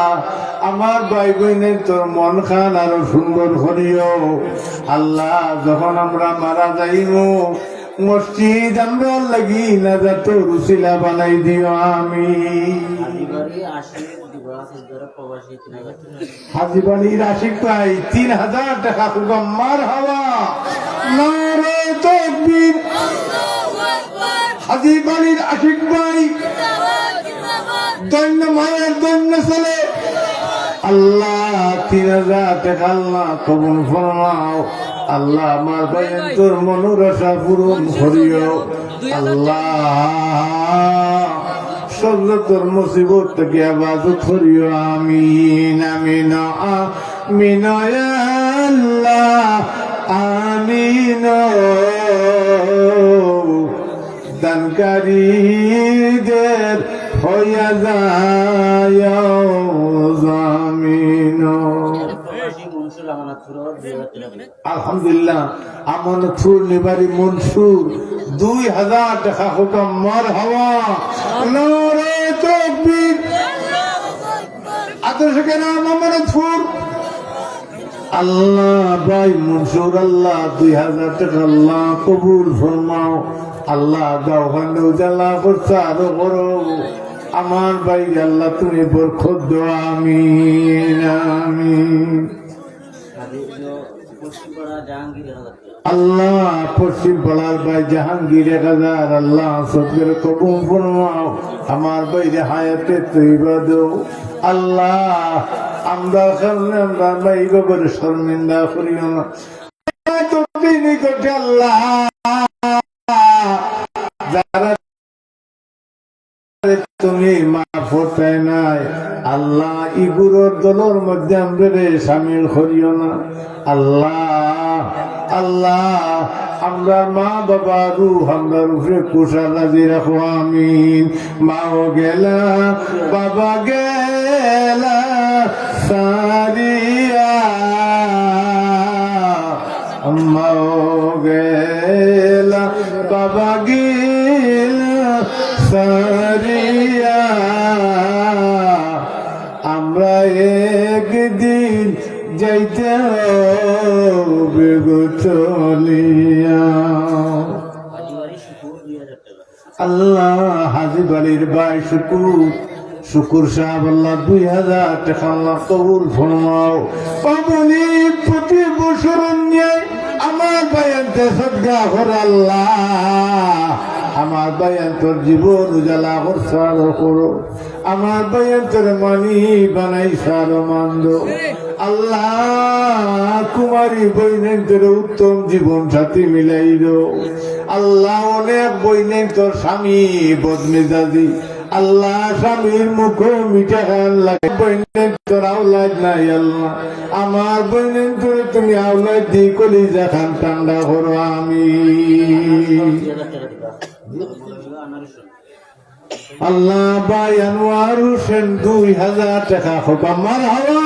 আমার ভাই বইনর মনখান আরো সুন্দর করিও আল্লাহ। যখন আমরা মারা যাইমু, মসজিদ আমরার লাগি নাজাতর উসিলা বানাই দিও, আমিন। হাজি বাড়ির আশিক দিবা, সৌদি আরব প্রবাসী তিন হাজার। হাজি বাড়ির আশিক ভাই তিন হাজার টেকা কউক্কা, মারহাবা, নারে তাকবীর। হাজি বাড়ির আশিক ভাই, ধন্য মায়ের ধন্য ছেলে। আল্লাহ, তিন হাজার টেকা আল্লাহ কবুল ফরমাও। আল্লাহ, আমার ভাইয়ান্তর মনর আশা পূরণ করিও। আল্লাহ, সব জাতর মুসিবত থাকি হেফাজত করিও। আমিন, আমিন, আমিন, ইয়া আল্লাহ, আমিন। দানকারীদের হইয়া যায় জামিন। আলহামদুলিল্লাহ, আমানতপুর নিবাড়ি মনসুর দুই হাজার টেকা কউক্কা, মারহাবা, নারে তাকবীর। আদর্শ গ্রাম আমানতপুর। আল্লাহ, ভাই মনসুর, আল্লাহ, দুই হাজার টেকা আল্লাহ কবুল ফরমাও। আল্লাহ, গাঁওখান উজালা করতা আরো করো। আমার ভাইরে আল্লাহ তুমি বরকত দেও। আমিন, আমিন। আল্লাহ, পশ্চিম পাড়ার ভাই জাহাঙ্গীর এক হাজার, আল্লাহ, সবরে কবুল ফরমাও। আমার ভাইরে হায়াতে তৈবা দেও। আল্লাহ, আমরার কারণে আমরার মা বাবারে শর্মিন্দা করিও না। তুমি নিকটে আল্লাহ, যারা তুমি মাফ করতে নাই। আল্লাহ, ইগুলোর দলর মধ্যে আমরারে শামিল করিও না। আল্লাহ, আল্লাহ, আমরার মা বাবার রুহ আমরার উপরে খুশহাল রাজি রাখো, আমিন। মাও গেলা, বাবা গেলা সারিয়া, আম্মাও গেলা, বাবা গেলা সারিয়া, আমরা একদিন যাইতে হবে গো চলিয়া। আল্লাহ, হাজি বাড়ির ভাই শুকুর, শুকুর সাহেব, আল্লাহ, দুই হাজার টেকা আল্লাহ কবুল ফরমাও। ও বলি, প্রতি বছর নিয়ে আমার ভাইয়ান্তরে সদকা কর আল্লাহ, আমার ভাইয়ান্তর জীবন উজালা করতা আরো করো। আমার ভাইয়ান্তরে মানি বানাইতা আরো মানদো। আল্লাহ, কুমারী বইনান্তরে উত্তম জীবন সাথী মিলাই দেও। আল্লাহ, অনেক বইনান্তর স্বামী বদমেজাজি। আল্লাহ, স্বামীর মুখো মিঠা খান লাগে। বইনান্তর আওলাদ নাই আল্লাহ, আমার বইনান্তরে তুমি আওলাদ দি কলিজা খান ঠান্ডা করো। আমিন। আল্লাহ, ভাই আনোয়ার হোসেন দুই হাজার টেকা কউক্কা, মারহাবা।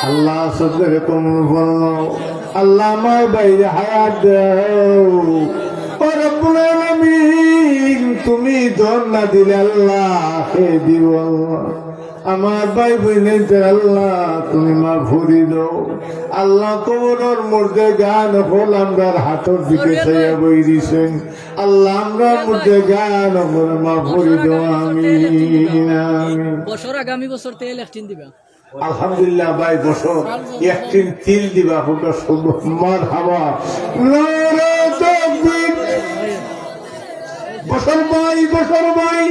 আল্লাহ, সবরে কবুল ফরমাও। আল্লাহ, আমার ভাইরে হায়াত দেও। ও রব্বুল আলামিন, তুমি ধন না দিলে আল্লাহ কে দিবো আল্লাহ। আমার ভাই বইনান্তরে আল্লাহ তুমি মাফ করি দেও। আল্লাহ, কবরর মুর্দেগান অকল আমরার হাতর দিকে চাইয়া বই দিছইন। আল্লাহ, আমরার মুর্দেগান অকলরে মাফ করি দেও। আমিন, আমিন। বছর আগামী বছর তেল এক টিন দিবা। আলহামদুলিল্লাহ ভাই, বছর এক টিন তেল দিবা, কউক্কা মারহাবা। নারে তাকবীর। বছর ভাই, বছর ভাই,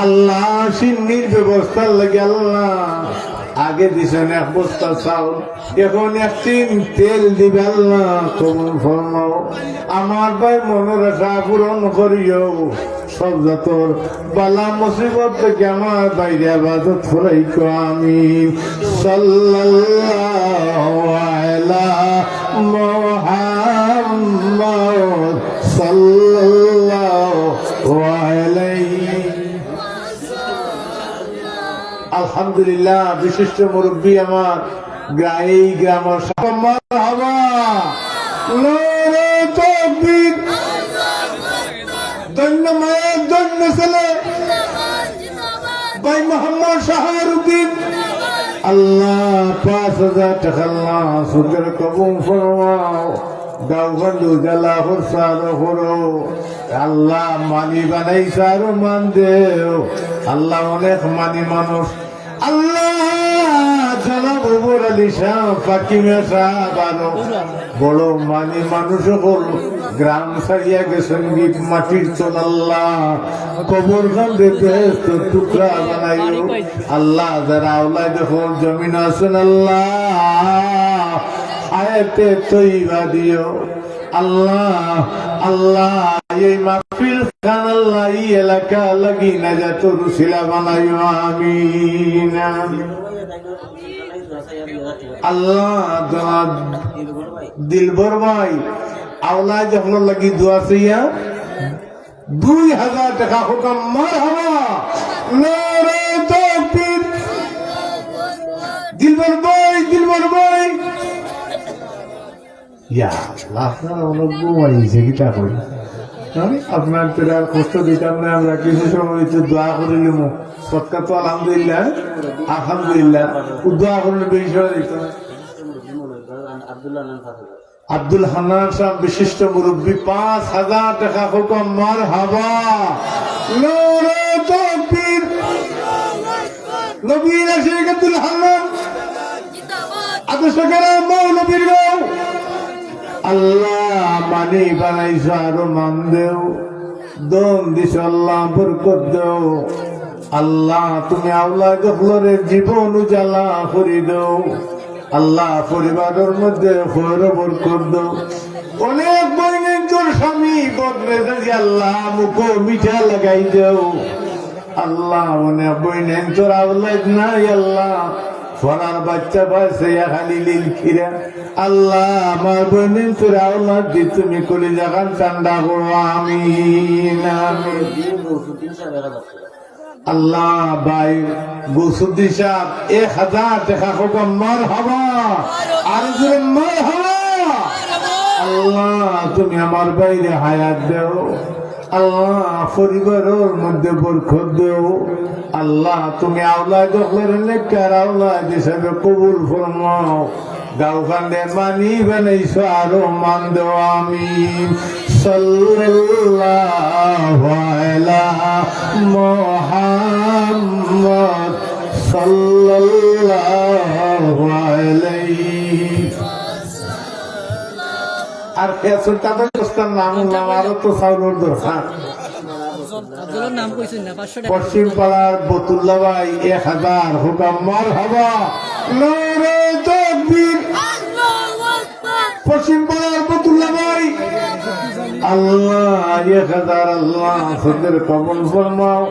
আল্লাহ, শিন্নির ব্যবস্থার লাগি আল্লাহ আগে দিছইন এক বস্তা চাউল, এখন এক টিন তেল দিবা আল্লাহ, কবুল ফরমাও। আমার ভাই মনর আশা পূরণ করিও, সব জাতর বালা মুসিবত থাকি আমার ভাইরে হেফাজত করাইও, আমিন। সাল্লাল্লাহু আলা মুহাম্মদ সাল্লাল্লাহু আলাইহি। আলহামদুলিল্লাহ, বিশিষ্ট মুরব্বী আমার গ্রা-, এই গ্রামের সব মারহাবা। নারে তাকবীর। ধন্য মায়ের ধন্য ছেলে। ভাই মোহাম্মদ শাহরুদ্দিন, আল্লাহ, পাঁচ হাজার টেকা আল্লাহ সদকার কবুল ফরমাও। গাঁওখান উজালা করো, আরো করো। আল্লাহ, মানি বানাইছো, আরো মান দেও। আল্লাহ, অনেক মানি মানুষ। আল্লাহ, জনাব উমর আলী শাহ ফাকিমে সাহেব আরো বড় মানি মানুষ অকল গ্রাম ছাড়িয়া গেছইন গি মাটির তল। আল্লাহ, কবরখানরে বেহেশতর টুকরা বানাইও। আল্লাহ, যারা আওলাদ অকল জমিনো আছইন, আল্লাহ, হায়াতে তৈবা দিও। আল্লাহ, আল্লাহ, এই মাহফিল খান আল্লাহ, এই এলাকা লাগি নাজাতর উসিলা বানাইও। আমিন। আল্লাহ, জনাব দিলবর ভাই, আওলাদ অকলর লাগি দোয়া চাইয়া দুই হাজার টেকা। কউক্কা মারহাবা, নারায়ে তাকবীর। দিলবর ভাই, দিলবর ভাই। ইয়া আল্লাহ, আপনারা অনেক ঘুমাইছে, কিতা কই? আমি আপনার তোরা আর কষ্ট দিতাম না, আমরা কিছু সময় একটু দোয়া করিলিমু। সৎকার তো আলহামদুলিল্লাহ, আলহামদুলিল্লাহ, ও দোয়া করলে বেশি সময় দিত না। আব্দুল হান্নান সাহেব, বিশিষ্ট মুরব্বী, পাঁচ হাজার টেকা। কউক্কা মারহাবা, নারায়ে তাকবীর। নবীনা শেখ আব্দুল হান্নান, আদর্শ গ্রাম মৌলভীর গাঁও। আল্লাহ, মানি বানাইছো, আরো মান দেও। ধন দিছো, আল্লাহ, বরকত দেও। আল্লাহ, তুমি আওলাদ অকলরে জীবন উজালা করি দেও। আল্লাহ, পরিবারর মধ্যে খৈর বরকত দেও। অনেক বইনাইন্তর স্বামী বদমেজাজি, আল্লাহ, মুখো মিঠা লাগাই দেও। আল্লাহ, অনেক বইনাইন্তর আওলাদ নাই, আল্লাহ, ফরার বাচ্চা পাইছে, ইয়া খালি লীল খিরা। আল্লাহ, আমার বইনাইন্তর আওলাদ দি তুমি কলিজাখান ঠান্ডা করো। আমিন, আমিন। আল্লাহ, ভাই গৌসুদ্দিন সাহেব, এক হাজার টেকা। কউক্কা মারহাবা, আরো জোরে মারহাবা। আল্লাহ, তুমি আমার ভাইরে হায়াত দেও। আল্লাহ, পরিবারর মধ্যে বরকত দেও। আল্লাহ, তুমি আওলাদ অকলরে নেককার আওলাদ হিসাবে কবুল ফরমাও। গাঁওখানরে মানি বানাইছো, আরো মান দেও। আমিন। সাল্লাল্লাহু আলা মুহাম্মদ সাল্লাল্লাহু আলাইহি। আর কে সুলতান দোস্তার নাম উল্লাম, আরো তো চাউলর দরকার। আফজলর নাম কইছইন না, পাঁচশো টেকা। পশ্চিম পাড়ার বতুল্লা ভাই, এক হাজার। কউক্কা মারহাবা, নারায়ে তাকবীর। পশ্চিম পাড়ার বতুল্লা ভাই, আল্লাহ, এক হাজার। আল্লাহ, সদকার কবুল ফরমাও।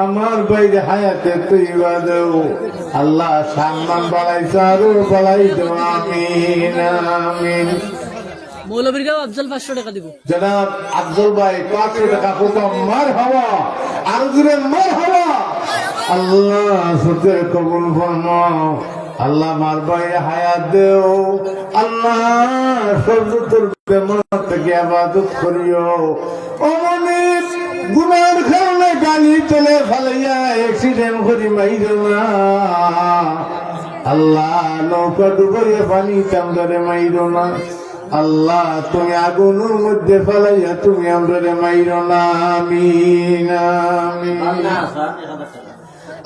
আমার ভাইরে হায়াতে তৈবা দেও। আল্লাহ, সম্মান বাড়াইছো, আরো বাড়াই দেও। আমিন, আমিন। মৌলভীর গাঁও আফজল পাঁচশো টেকা দিব। জনাব আফজল ভাই, পাঁচশো টেকা। কউক্কা মারহাবা, আরো জোরে মারহাবা। আল্লাহ, সদকার কবুল ফরমাও। আল্লাহ, আমার ভাইরে হায়াত দেও। আল্লাহ, সব যত বেমার থাকি হেফাজত করিও। অমনে গুনার কারণে গাড়ি তলে ফালাইয়া accident করি মাইরো না। আল্লাহ, নৌকা ডুবাইয়া পানিত আমরারে মাইরো না। আল্লাহ, তুমি আগুনর মধ্যে ফালাইয়া তুমি আমরারে মাইরো না। আমিন, আমিন।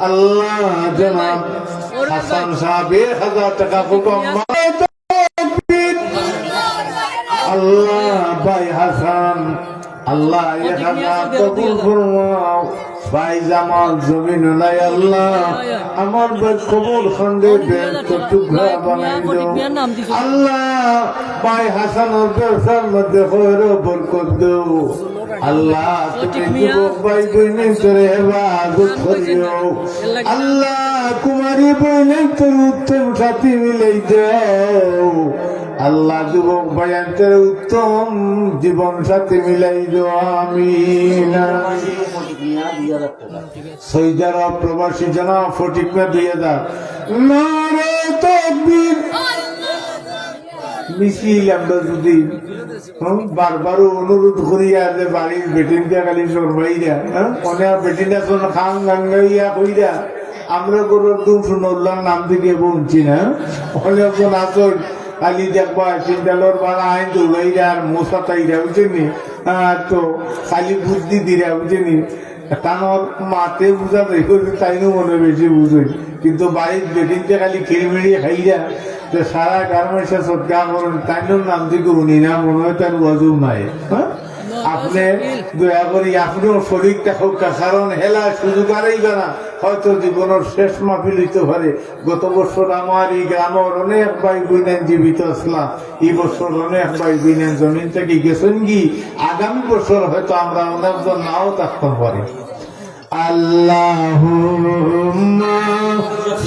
আল্লাহ, জনাব হাসান সাহেব, এক হাজার টেকা। কউক্কা মারহাবা। আল্লাহ, ভাই হাসান, আল্লাহ, এক হাজার কবুল ফরমাও। ভাই জামাল জমিনো নাই, আল্লাহ, আমার ভাই কবরখানরে বেহেশতর টুকরা বানাই দেও। আল্লাহ, ভাই হাসানর ব্যবসার মধ্যে খৈর বরকত দেও। আল্লাহ, তুমি যুবক ভাই বইনাইন্তরে হেফাজত করিও। আল্লাহ, কুমারী বইনাইন্তরে উত্তম সাথী মিলাই দেও। আল্লাহ, যুবক ভাইয়াইন্তরে উত্তম জীবন সাথী মিলাই দেও। আমিন। সৌদি আরব প্রবাসী জনাব ফটিক মিয়া দুই হাজার। নারায়ে তাকবীর। মিছিল আমরা যদি, হুম, বারবার অনুরোধ করিয়া যে বাড়ির বেটিন্তা খালি শরমাইরা, হ্যাঁ? অনেক বেটিন্তা শোন খান গাঙ্গাইয়া কইরা, আমরা গরুর দুম শুনলাম নাম দিকে বলছি না। অনেকজন আছইন, খালি দেখবা সিন্ডালর বাড়া আইন দৌড়াইরা আর মশা তাইরা, বুঝছইন নি? আর তো খালি বুদ্ধি দিরা, বুঝছইন নি? তানর মাতে বুঝা যায়, তাইনও মনে বেশি বুঝইন, কিন্তু বাড়িত বেটিন্তে খালি খিড়মিড়ি খাইরা, যে সারা গার্মেন্টসে সদকা করেন, তাইনর নাম দিকে উনি না, মনে হয় তার ওয়াজও নাই। হ্যাঁ, আপনি দয়া করি আপনিও শরিক থাকউক্কা, কারণ হেলা সুযোগ আরাইবা না, হয়তো জীবনর শেষ মাহফিল অইতে পারে। গত বছর আমার ই গ্রামর অনেক ভাই বইনাইন জীবিত আছলা, ই বছর অনেক ভাই বইনাইন জমিন থাকি গেছইন গি, আগামী বছর হয়তো আমরা অনেকজন নাও থাকতাম পারি। আল্লাহুম্মা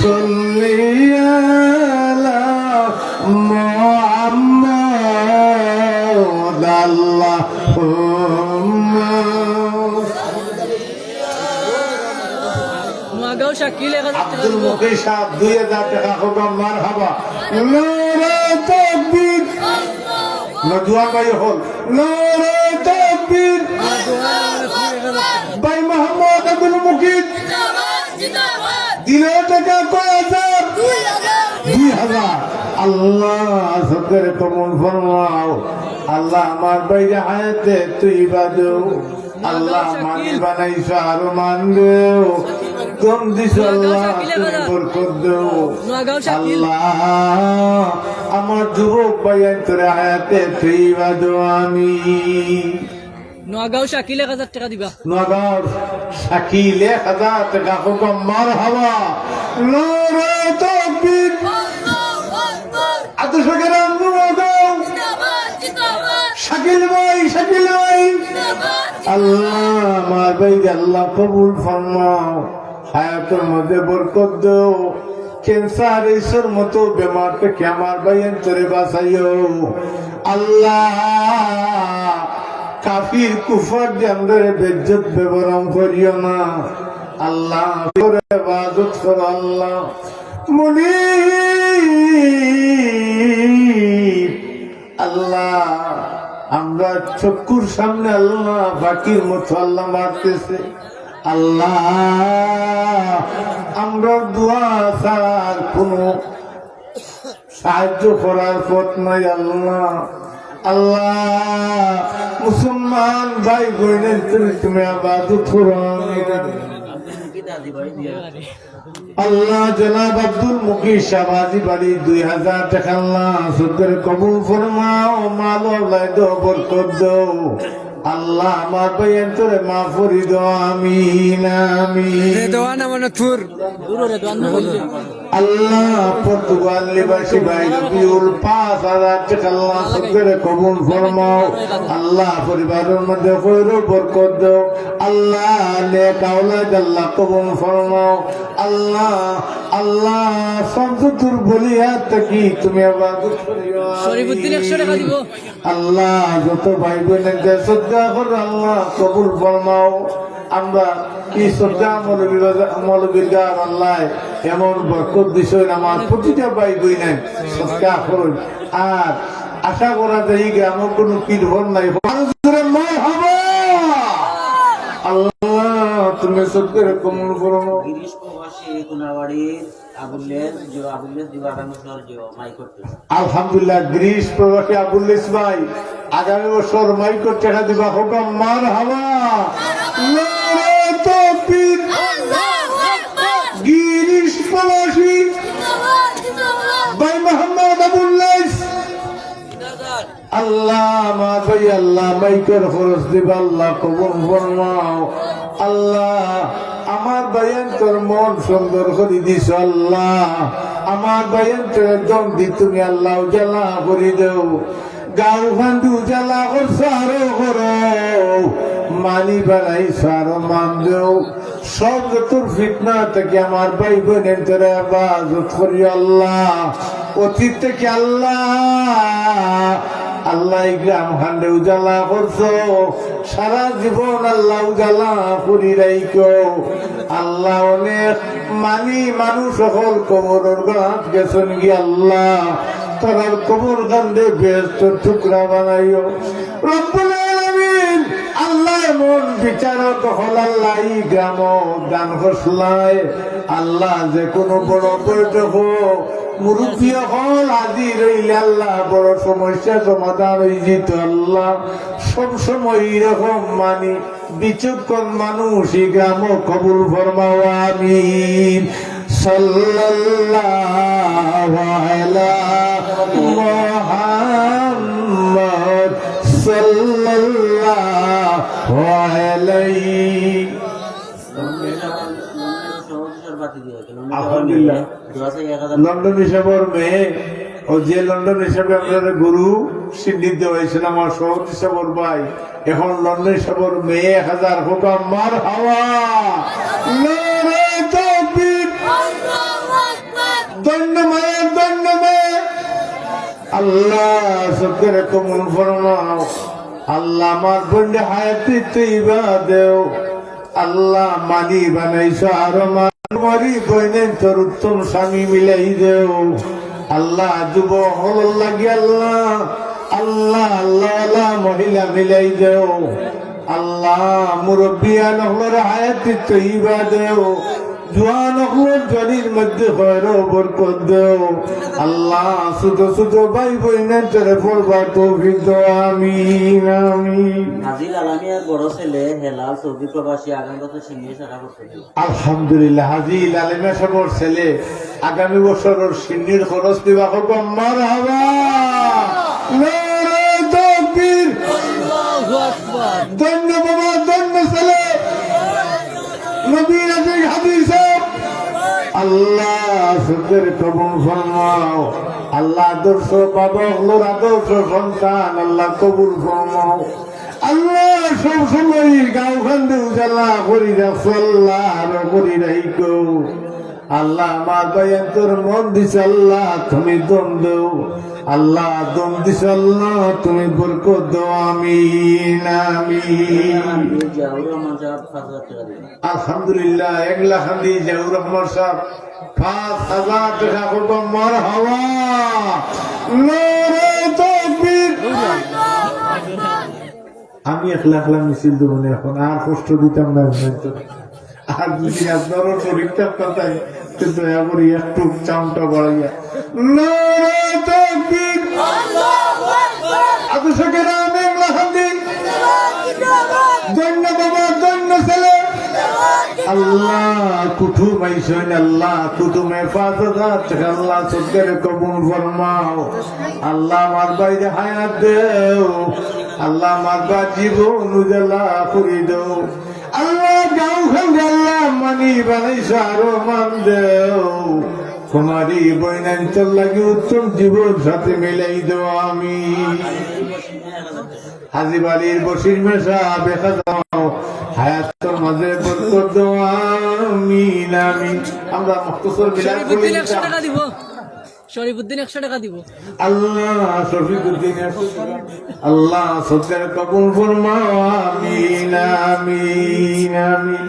সাল্লি আলা মুহাম্মাদ, আল্লাহুম্মা নোয়াগাঁও শাকিল এক হাজার টাকা আব্দুল দিবা। মুকিত সাব দুই হাজার টাকা কউক্কা, মারহাবা। নারায়ে তাকবীর। নজুয়া ভাই হল। নারায়ে তাকবীর। ভাই মোহাম্মদ আব্দুল মুকিত। দিল টাকা কয় হাজার? দুই হাজার। আল্লাহ সদকারে কবুল ফরমাও। আল্লাহ আমার ভাইরে হায়াতে তৈবা দেও। আল্লাহ, মানি বানাইছো, আরো মান দেও। ধন দিছো, আল্লাহ, তুমি বরকত দেও। আল্লাহ, আমার যুবক ভাইয়াইন্তরে হায়াতে তৈবা দেও। আমিন। নোয়াগাঁও শাকিল এক হাজার টাকা দিবা। নোয়াগাঁওর শাকিল এক হাজার টাকা কউক্কা, মারহাবা। নারায়ে তাকবীর। আদর্শ গ্রাম নোয়াগাঁও। শাকিল ভাই, শাকিল ভাই। আল্লাহ, আমার ভাইরে আল্লাহ কবুল ফরমাও। হায়াতর মধ্যে বরকত দেও। ক্যান্সার, এইসর মতো বেমার থাকি আমার ভাইয়াইন্তরে বাঁচাইও। আল্লাহ, কাফির কুফার দিয়া আমরারে বেইজ্জত বেশরম করিও না। আল্লাহ, করে ইবাদত করো আল্লাহ। মুনিব, আল্লাহ, আমরা চক্ষুর সামনে আল্লাহ পাখির মতো আল্লাহ মারতেছে। আল্লাহ, আমরা দোয়া ছাড়া আর কোনো সাহায্য করার পথ নাই আল্লাহ। আল্লাহ, মুসলমান ভাই বইনাইন্তরে তুমি ইবাদত করো। আল্লাহ, জনাব আব্দুল মুকিত শাহবাজি বাড়ি দুই হাজার টাকা আল্লাহ সদকারে কবুল ফরমাও, মাল আওলাদো বরকত দেও। আল্লাহ, আমার ভাইয়াইন্তরে মাফ করি দেও, আমিন, আমিন। রেদওয়ান আমানতপুর। আল্লাহ, পর্তুগাল নিবাসী ভাই রবিউল পাঁচ হাজার টাকা আল্লাহ সদকারে কবুল ফরমাও। আল্লাহ, পরিবারর মধ্যে খৈর বরকত দেও। আল্লাহ, নেক আওলাদ আল্লাহ কবুল ফরমাও। আল্লাহ, আল্লাহ, শামসুদ্দুর বলিয়া থাকি তুমি ইবাদত করিও। শরীফুদ্দিন একশো টাকা দিব। আল্লাহ, যত ভাই বইনাইন্তে সদকা করো আল্লাহ কবুল ফরমাও। আমরা ই সদকা মৌলভী বাজার, মৌলভীর গার আল্লাহ এমন বরকত দিছইন, আমার প্রতিটা ভাই বইনাইন সদকা করইন। আর আশা করা যায় ই গ্রামো কোনো পিরফর নাই। আরো জোরে মারহাবা। আল্লাহ, তুমি সদকারে কবুল করো। গিরিশ প্রবাসী কোনাবাড়ির আবুল লেস, যে আবুল লেস দিবা আগামী বছর যে মাইক করতে। আলহামদুলিল্লাহ, গিরিশ প্রবাসী আবুল লেস ভাই আগামী বছর মাইক করতে টাকা দিবা, কউক্কা মারহাবা। নারায়ে তাকবীর। গিরিশ প্রবাসী ভাই মোহাম্মদ আবুল লেস। আল্লাহ, আমার ভাই আল্লাহ, মাইকর খরচ দিবা আল্লাহ, কবুল ফরমাও। আল্লাহ, আমার ভাইয়াইন্তর মন সুন্দর করি দিছো আল্লাহ, আমার ভাইয়াইন্তর ধন দি তুমি আল্লাহ উজালা করি দেও। গাঁও খান্দি উজালা করছো আরো করো, মানি বানাইছো আরো মান দেও। সব যত ফিতনা থাকি আমার ভাই বইনাইন্তরে হেফাজত করিও আল্লাহ। অতীত থাকি আল্লাহ, আল্লাহ ই গ্রাম খান্দি উজালা করছো, সারা জীবন আল্লাহ উজালা করি রাইখো। আল্লাহ, অনেক মানি মানুষ অকল কবরর গাত গেছইন গি আল্লাহ, তারার কবর খান্দি বেহেস্তর টুকরা বানাইও। রব্বুল আলামিন, আল্লাহ এমন বিচারক অকল আল্লাহ ই গ্রামো দান করছলায়। আল্লাহ, যে কুনু বড় বৈঠক অউক, মুরব্বি অকল হাজির অইলে আল্লাহ, বড় সমস্যা সমাধান অইযিতো আল্লাহ। সব সময় ইরকম মানি বিচক্ষণ মানুষ ই গ্রামো কবুল ফরমাও, আমিন। সাল্লাল্লাহু আলা মুহাম্মদ, সাল্লাল্লাহু আলাইহি। আলহামদুলিল্লাহ। লন্ডনী সাবর মেয়ে, অউ যে লন্ডনী সাবে আমরারে গরু সিন্নি দেওয়াইছইন, আমার সভাপতি সাবর ভাই, অখন লন্ডনী সাবর মেয়ে এক হাজার কউক্কা মারহাবা। নারায়ে তাকবীর। ধন্য মায়া, ধন্য মেয়ে। আল্লাহ, সদকারে কবুল ফরমাও। আল্লাহ, আমার বইনরে হায়াতে তৈবা দেও। আল্লাহ, মানি বানাইছো আরো মা-, মারি বইনইন্তর উত্তম স্বামী মিলাই দেও। আল্লাহ, যুবক অকলর লাগি আল্লাহ, আল্লাহ, আল্লাহওয়ালা মহিলা মিলাই দেও। আল্লাহ, মুরব্বিয়ান অকলরে হায়াতে তৈবা দেও। জোয়ান অকলর জোয়ানির মধ্যে খয়র ও বরকত দেও। আল্লাহ, ছোট ছোট ভাই বইনইন্তরে পড়বার তৌফিক দেও। আমিন, আমিন। হাজি লালমিয়ার বড় ছেলে হেলাল সৌদি প্রবাসী আগামী বছর সিন্নি সারা করতে দেবে। আলহামদুলিল্লাহ, হাজি লালমিয়া সাবর ছেলে আগামী বছরর সিন্নির খরচ দিবা, কউক্কা মারহাবা। নারায়ে তাকবীর। ধন্য বাবা, ধন্য ছেলে। নবীর আশিক হাজি সাব। আল্লাহ, সদকারে কবুল ফরমাও। আল্লাহ, আদর্শ বাবা অকলর আদর্শ সন্তান, আল্লাহ, কবুল ফরমাও। আল্লাহ, সব সময় গাঁওখানরে উজালা করি রাখছো, আল্লাহ, আরো করি রাখো। আল্লাহ, আমার ভাইয়ান্তর মন দিছে, আল্লাহ, তুমি দম দেও। আল্লাহ, দম দিছে, আল্লাহ, তুমি বরকত দেও। আমিন, আমিন। আলহামদুলিল্লাহ, এক লাখ আন্দি জিয়াউর রহমান সাব, পাঁচ হাজার টেকা, কউক্কা মারহাবা। নারায়ে তাকবীর। আমি একলা একলা মিছিল দেবো না অখন, আর কষ্ট দিতাম না আপনাইন্তরে। আর যদি আপনারাও শরিক থাকতা চাইন, তে দয়া করি একটু sound টা বাড়াইয়া। নারায়ে তাকবীর। আদর্শ কেরাম এক লাখ আন্দি। ধন্য বাবা, ধন্য ছেলে। আল্লাহ, কুটুম আইছইন, আল্লাহ, কুটুমে পাঁচ হাজার টেকা, আল্লাহ, সদকারে কবুল ফরমাও। আল্লাহ, আমার ভাইরে হায়াত দেও। আল্লাহ, আমার ভাইর জীবন উজালা করি দেও। আল্লাহ, গাঁওখানরে, আল্লাহ, মানি বানাইছো, আরো মান দেও। কুমারী বইনাইন্তর লাগি উত্তম জীবন সাথী মিলাই দেও। আমিন। হাজি বাড়ির বশির মেশা বেখা দাও, হায়াতর মাঝে বরকত দেও। আমিন, আমিন। আমরা মুখতসর মিলাদ শরীফুদ্দিন পড়ি একশো দিতাম। টাকা দিব। শরীফুদ্দিন একশো টাকা দিব। আল্লাহ, শফিকুদ্দিন একশো টাকা। আল্লাহ, সদকার কবুল ফরমাও। আমিন, আমিন, আমিন।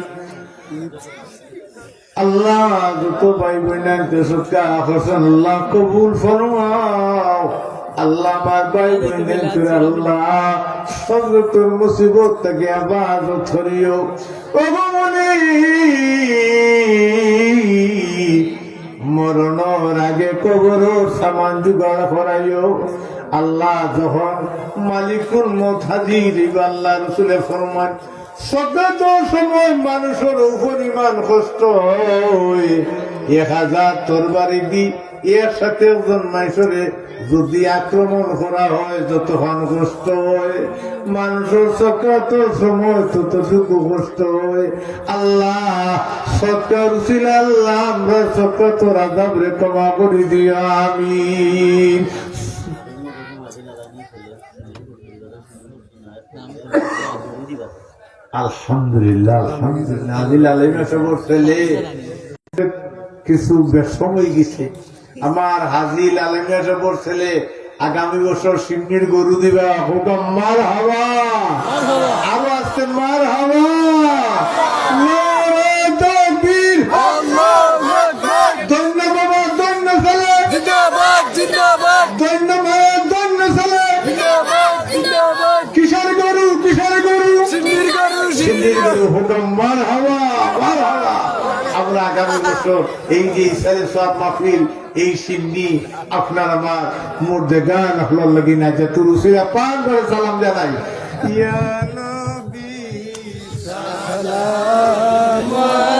আল্লাহ, যত ভাই বইনাইন্তে সদকা করছইন, আল্লাহ কবুল ফরমাও। আল্লাহ, আমার ভাই বইনাইন্তরে আল্লাহ, সব রকম মুসিবত থাকি হেফাজত করিও। ও গো মনি, মরণর আগে কবরর সামান জোগাড় করাইও। আল্লাহ, যখন মালিকুল মউত হাজির অইবা, আল্লাহ রসুলে ফরমান, সদকার সময় মানুষর উপর ইমান কষ্ট অয়, এক হাজার তরবারি দি একসাথে একজন মানুষরে যদি আক্রমণ করা হয়, যতখান কষ্ট অয়, মানুষর সদকার সময় ততটুকু কষ্ট অয়। আল্লাহ, সদকার উসিলা আল্লাহ, আমরার সদকার আযাবরে ক্ষমা করি দিও। আমিন। আলহামদুলিল্লাহ, আলহামদুলিল্লাহ। হাজি লালমিয়া সাবর ছেলে, কিছু বেশকম অইগেছে। আমার হাজি লালমিয়া সাবর ছেলে আগামী বছর সিন্নির গরু দিবা। কউক্কা মারহাবা। আরো আস্তে মারহাবা। নারায়ে তাকবীর। ধন্য বাবা, ধন্য ছেলে। জিন্দাবাদ, জিন্দাবাদ। ধন্য মায়া, ধন্য ছেলে। জিন্দাবাদ, জিন্দাবাদ। কিসের গরু, কিসের গরু? সিন্নির গরু। মারহাবা। আমরা আগামী বছর এই যে ইসালে সওয়াব মাহফিল, এই শিন্নি আপনার আমার মুর্দেগান অকলর লাগি নাজাতুর উসিলা পাক করে সালাম জানাই। ইয়া নবী সালাম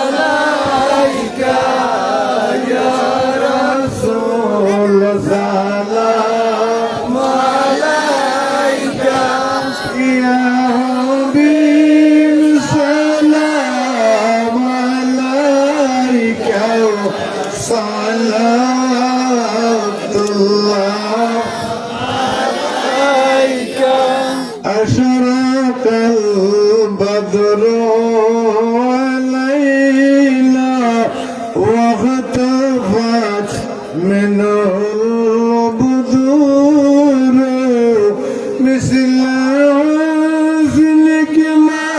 আলাইকা, ইয়া রাসূল সালাম আলাইকা, ইয়া হাবিব সালাম আলাইকা, সালাতুল্লাহ আলাইকা। أشرق البدر علينا واختفت منه البدور، مثل حسنك ما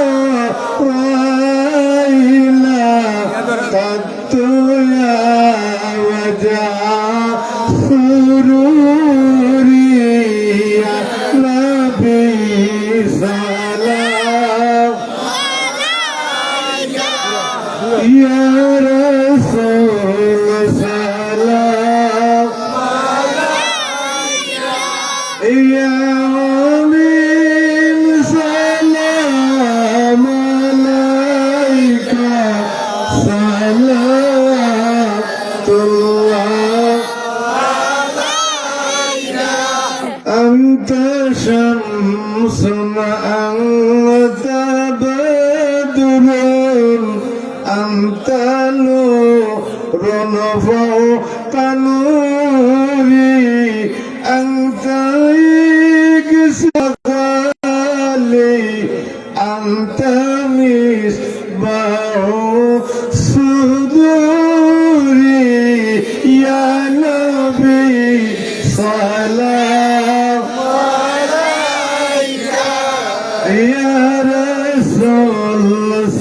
رأينا قط يا وجه سروري، يا نبي سلام، يا رسول سلام، يا أمين سلام عليك، صلاة الله عليك. أنت شمس، أنت بدر، أنت نور فوق نوري، أنت إكساف غالي، أنت مصباح صدوري، يا نبي سلام عليك، يا رسول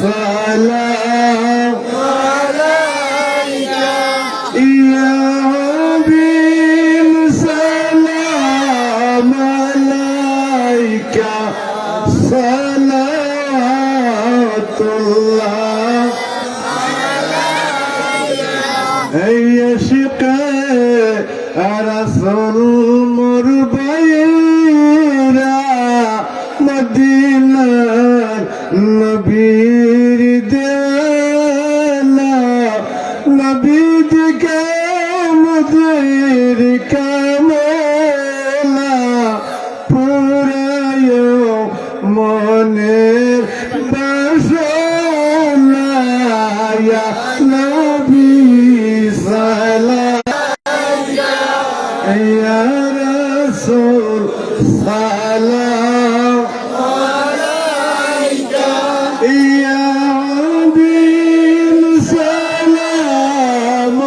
سلام عليك، يا حبيب سلام عليك، صلاة الله عليك. এই ইশকে রাসূল মোর ভাইরা, মদিনার নবীর দেওয়ানা, নবী দেখে মোদের কামনা, পুরায়ো মনের বাসনা, ইয়া নবী সালাম, ইয়া রাসূল সালাম আলাইকা, ইয়া হাবিব সালাম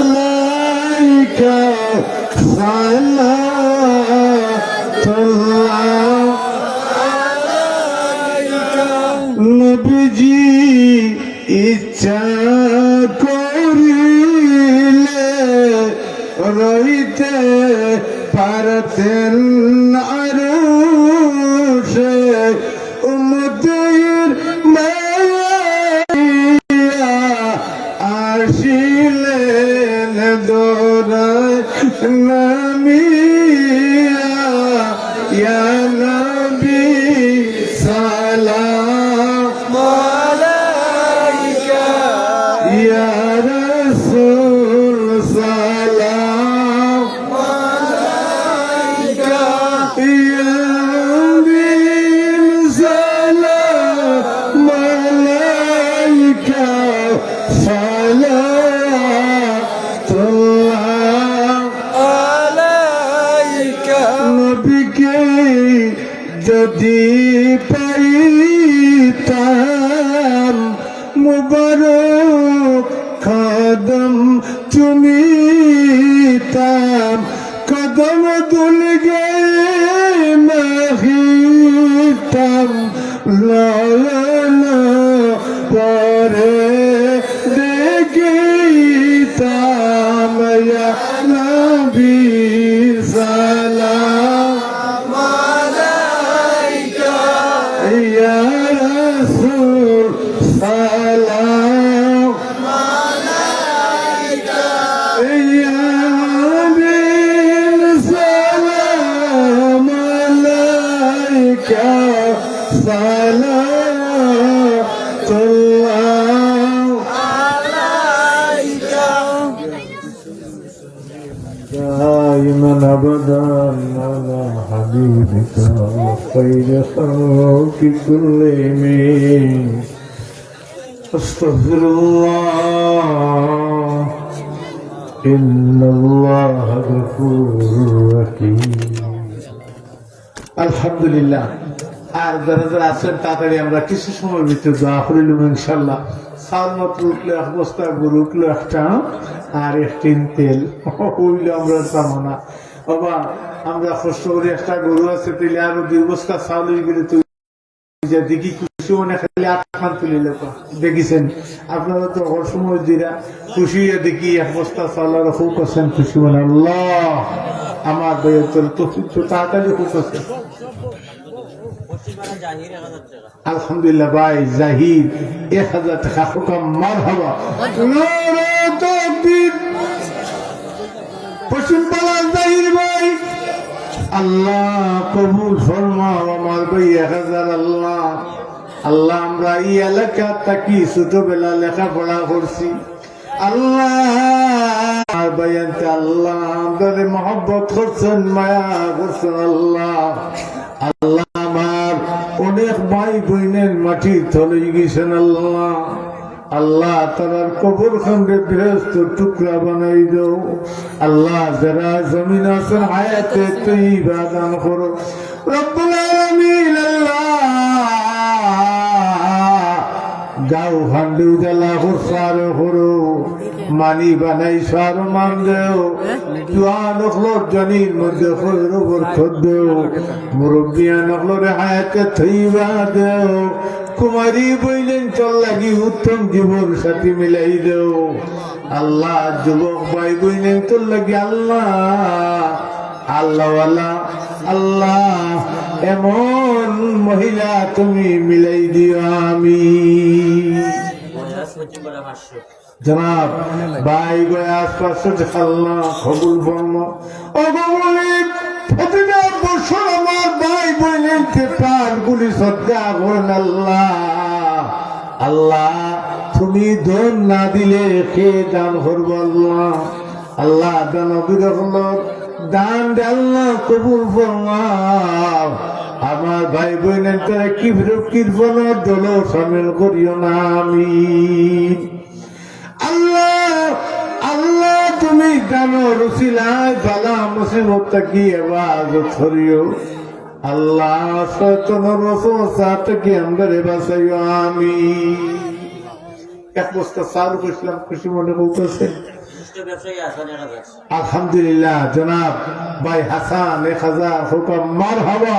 আলাইকা। সালাতুল্লাহ আলাইকা। নবীজি, ইচ্ছা করিলে রইতে পারতেন আরশে, উম্মতের মায়া আসিলেন দরায় নামিয়া, ইয়া নবী সালাম আলাইকা, ইয়া রাসূল সালাম আলাইকা, ইয়া হাবিব সালাম আলাইকা, সালাতুল্লাহ আলাইকা। নবীকে যদি পাইতাম, মুবারক কদম চুমিতাম, কদম ধুলি গায়ে মাখিতাম, নয়ন ভরে দেখিতাম, ইয়া নবী সালাম আলাইকা, ইয়া রাসূল সালাম أبدا على حبيبك خير الخلق كلهم. أستغفر الله، إن الله غفور رحيم. আলহামদুলিল্লাহ। আর যারা যারা আছেন, তাড়াতাড়ি আমরা কিছু সময়ের ভিতরে দোয়া করিলাম ইনশাআল্লাহ। চাউল মাত্র উঠলো এক বস্তা, গরু উঠলো একটা, আর এক টিন তেল অইলো আমরার কামনা। বাবা, আমরা কষ্ট করি একটা গরু আছে, তাইলে আরো দুই বস্তা চাউল অই গেলে তো যে দেখি খুশি মনে খালি আতখান তুলি লেখা। দেখেছেন, আপনারা তো হর সময় দিরা খুশি হইয়া দেখি এক বস্তা চাউল আর খুব আছেন খুশি মনে। আল্লাহ, আমার ভাই তো, তো, তো তাড়াতাড়ি খুব আছে। আলহামদুলিল্লাহ ভাই, জাহির এক হাজার টাকা, হুকাম মারহাবা। নারায়ে তাকবীর। পশ্চিম পাড়ার জাহির ভাই, আল্লাহ কবুল ফরমাও আমার ভাই এক হাজার। আল্লাহ, আল্লাহ, আমরা এই এলাকা থাকি ছোটবেলা লেখাপড়া করছি। আল্লাহ, আমার ভাইয়াইন্তে আল্লাহ, আমরারে মহব্বত করছেন, মায়া করছেন আল্লাহ। আল্লাহ, আমার অনেক ভাই বইন মাটির তলে গেছেন আল্লাহ। আল্লাহ, তারার কবর খানরে বেহেস্ত টুকরা বানাই দেও। আল্লাহ, যারা জমিন আছেন হায়াতে তৈবা দান করো। রব্বুল আলামিন আল্লাহ, গাঁও খানরে উজালা করছো আরো করো, মানি বানাইছো আরো মান দেও, জোয়ান অকলর জনির মধ্যে খৈর বরকত দেও, মুরব্বিয়ান অকলরে হায়াতে তৈবা দেও, কুমারী বইনাইন্তর লাগি উত্তম জীবন সাথী মিলাই দেও। আল্লাহ, যুবক ভাই বইনাইন্তর লাগি আল্লাহ, আল্লাহওয়ালা, আল্লাহ, এমন মহিলা তুমি মিলাই দিও। আমিন। জনাব, ভাই গো, আশপাশে আল্লাহ কবুল ফরমাও। ও গো, প্রতিটা বছর আমার ভাই বইনাইন্তে প্রাণগুলি সদকা করেন আল্লাহ। আল্লাহ, তুমি ধন না দিলে কে দান করবো আল্লাহ? আল্লাহ, দানবীর অকলর দানরে আল্লাহ কবুল ফরমাও। আমার ভাই বইনাইন্তরে কিফরো কিরফনর দলো শামিল করিও না। আমিন। আল্লাহ, আল্লাহ, তুমি দানর উসিলায় বালা মুসিবত থাকি হেফাজত করিও। আল্লাহ, শয়তানর ওয়াসওয়াসা থাকি আমরারে বাঁচাইও। আমিন। এক বস্তা চাউল কইছিলাম, খুশি মনে করতেছে। আলহামদুলিল্লাহ, জনাব ভাই হাসান এক হাজার, হুকাম মারহাবা,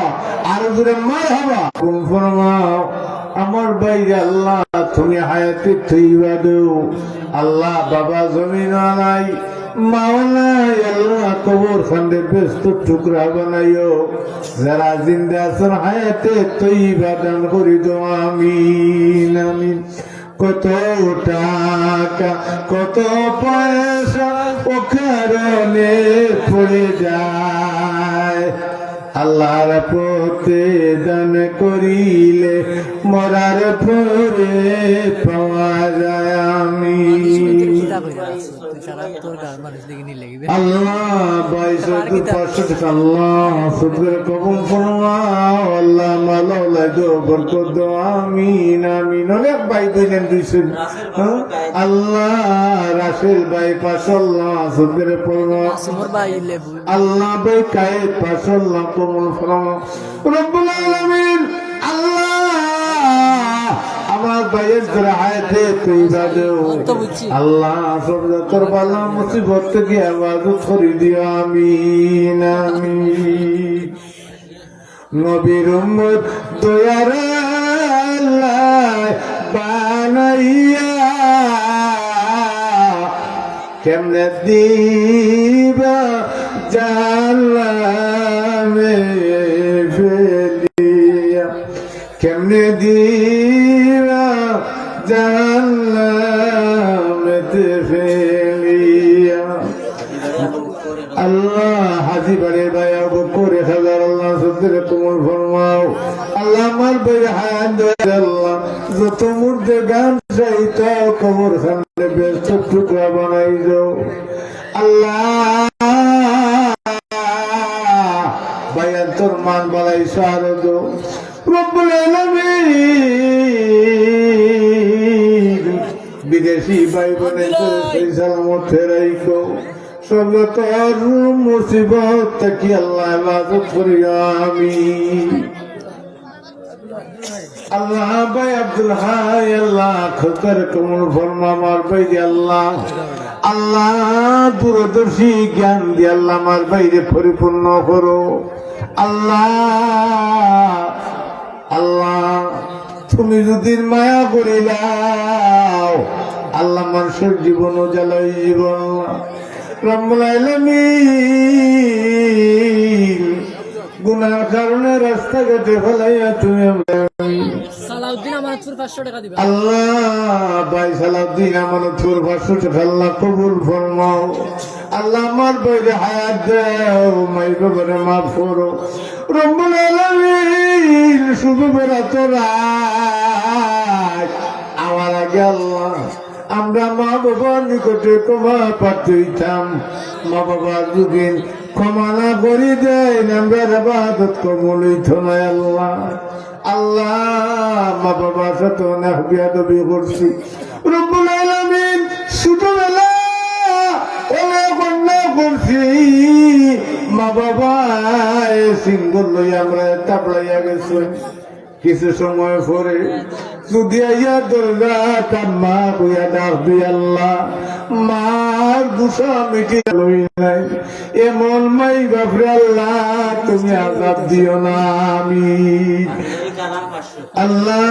আরো জোরে মারহাবা। কবুল ফরমাও আমার ভাইরে আল্লাহ, তুমি হায়াতে তৈবা দেও। আল্লাহ, বাবা জমিন নাই, মাও নাই, আল্লাহ কবর খানরে বেহেস্ত টুকরা বানাইও। যারা জিন্দা আছেন হায়াতে তৈবা দান করি দেও। আমিন, আমিন। কত টাকা, কত পয়সা অকারণে পড়ে যায়। আল্লাহর পথে দান করিলে মরার পরে পাওয়া যায়। আমিন। আল্লাহ, ভাই সত্তর পাঁচশো টাকা, আল্লাহ সদকারে কবুল ফরমাও, আল্লাহ মাল আওলাদ বরকত দাও, আমিন, আমিন। অনেক ভাই বইন রইছেন, হ্যাঁ? আল্লাহ, রাসেল ভাই পাঁচশো, আল্লাহ সদকারে ফরমাও। আল্লাহ ভাই কায়েদ পাঁচশো, আল্লাহ কবুল ফরমাও। রব্বুল আলামিন, আল্লাহ, আমার ভাইয়ের যারা হায়াতে তৈবা দেও। আল্লাহ, সব জাতর বালা মুসিবত থাকি হেফাজত করি দিও। আমিন, আমিন। নবীর উম্মত দয়ার আল্লাহ বানাইয়া কেমনে দিবা জাহান্নামে ফেলিয়া, কেমনে দিবা জাহান্নামেতে ফেলিয়া। আল্লাহ, হাজি বাড়ির ভাই আবু করে হাজার, আল্লাহ সদকারে কবুল ফরমাও। আল্লাহ, আমার ভাই হায়াত, আল্লাহ, যত মুর্দে গান চাইতা কবর খানরে বেহেস্ত টুকরা বানাই দাও। আল্লাহ, বালাই সারো দো। রব্বুল আলামিন, বিদেশি ভাই বোনরে সহি সালামতে রাখো। সব তোর মুসিবত থাকি আল্লাহ হেফাজত করিও, আমিন। আল্লাহ ভাই আব্দুল হাই, আল্লাহ খোদার কবুল ফরমা আমার ভাইরে আল্লাহ। আল্লাহ দূরদর্শী জ্ঞান দি আল্লাহ আমার ভাইরে পরিপূর্ণ করো। আল্লাহ, আল্লাহ, তুমি যদি মায়া করিলাও, আল্লাহ, মানুষর জীবনও জ্বালাই জীবন। রব্বুল আলামিন, গুনার কারণে রাস্তাঘাটে ফালাইয়া তুমি আমরা সালাউদ্দিন আমানতপুর পাঁচশো টাকা দিবা। আল্লাহ, ভাই সালাউদ্দিন আমানতপুর পাঁচশো টাকা আল্লাহ কবুল ফরমাও। আল্লাহ, আমার ভাইরে হায়াত দেও, মাই বাবারে মাফ করো। রব্বুল আলামিন, শুভ বেরাত রাত আমার আগে আল্লাহ, আমরা মা বাবার নিকটে ক্ষমা প্রার্থী হইতাম। মা বাবার যদি ক্ষমা না করি দেন, আমরার ইবাদত কবুল হইতো না আল্লাহ। আল্লাহ, মা বাবার সাথে অনেক বেয়াদবি করছি। রব্বুল আলামিন, ছোটবেলা অনেক অন্যায় করছি। মা বাবায় সিঙ্গল লইয়া আমরারে থাপড়াইয়া গেছে। কিছু সময় পরে যদি আইয়া দরজাত আম্মা কইয়া ডাক দেই আল্লাহ, মার গুসা মিটি লই নাই। এমন মাই বাপরে আল্লাহ, তুমি আযাব দিও না, আমিন। আল্লাহ,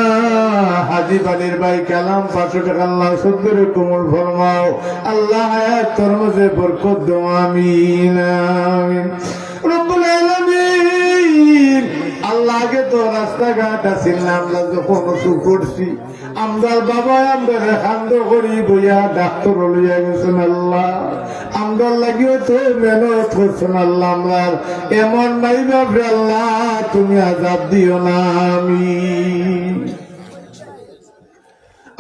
হাজী বাড়ির ভাই কালাম পাঁচশো টাকা আল্লাহ সদ্দরে কবুল ফরমাও। আল্লাহ, হায়াতর মাঝে বরকত দাও, আমিন, আমিন। রব্বুল আলামিন, আল্লাহ, আগে তো রাস্তাঘাট আছিল না, আমরা যখন অসুখ করছি, আমরার বাবায় আমরারে কান্দো করি বইয়া ডাক্তার লইয়া গেছেন আল্লাহ, আমরার লাগিও তো মেহনত করছেন আল্লাহ, আমরার এমন মাই বাপরে আল্লাহ, তুমি আযাব দিও না, আমিন।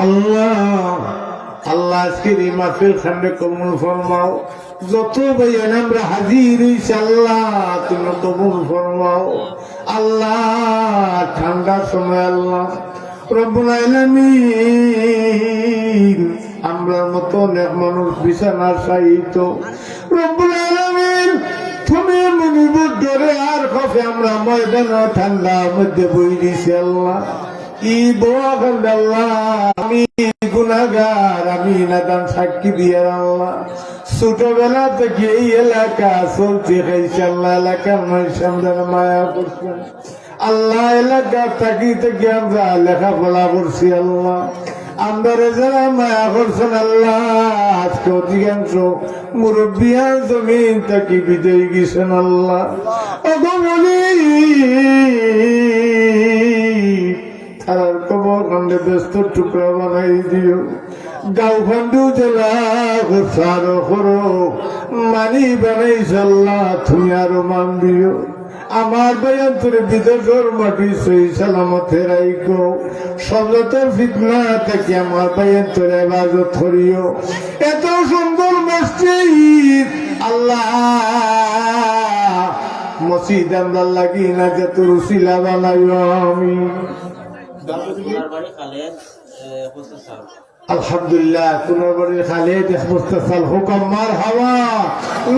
আল্লাহ, আল্লাহ, আজকের এই মাহফিল খানরে কবুল ফরমাও। যত ভাইয়াইন আমরা হাজির হইছি, আল্লাহ, তুমি কবুল ফরমাও। আল্লাহ, ঠান্ডার সময়, আল্লাহ, রব্বুল আলামিন, আমরার মতো অনেক মানুষ বিছানার শায়িত। রব্বুল আলামিন, তুমি মুনিবর ডরে আর খফে আমরা ময়দানো ঠান্ডার মধ্যে বই দিছি, আল্লাহ। ই বওয়া খান আল্লাহ, আমি গুনাহগার, আমি নাদান সাক্ষী দিয়ার আল্লাহ। ছোটবেলা থাকি এই এলাকা চলতে খাইছি আল্লাহ, এলাকার মানুষ আমরারে মায়া করছেন আল্লাহ, এলাকা থাকি থাকি আমরা লেখাপড়া করছি আল্লাহ, আমরারে যারা মায়া করছেন আল্লাহ, আজকে অধিকাংশ মুরব্বিয়ান জমিন থাকি বিদায় গেছেন আল্লাহ। ওগো মালিক, তারার কবর খানরে বেহেস্তর টুকরা বানাই দিও। গাঁও খানরে উজালা করো, আরো করো, মানি বানাইছো আল্লাহ, তুমি আরো মান দিও। আমার ভাইয়াইন্তরে বিদেশর মাটি সহি সালামতে রাইখো। সব জাতর ফিতনা থাকি আমার ভাইয়াইন্তরে হেফাজত করিও। এত সুন্দর মসজিদ আল্লাহ, মসজিদ আমরার লাগি নাজাতর উসিলা বানাইও, আমিন। বাড়ি খালেদ, এ, হোসেন সাহেব। আলহামদুলিল্লাহ, কোনার বাড়ির খালেদ এক বস্তা চাল হোক, মারহাবা।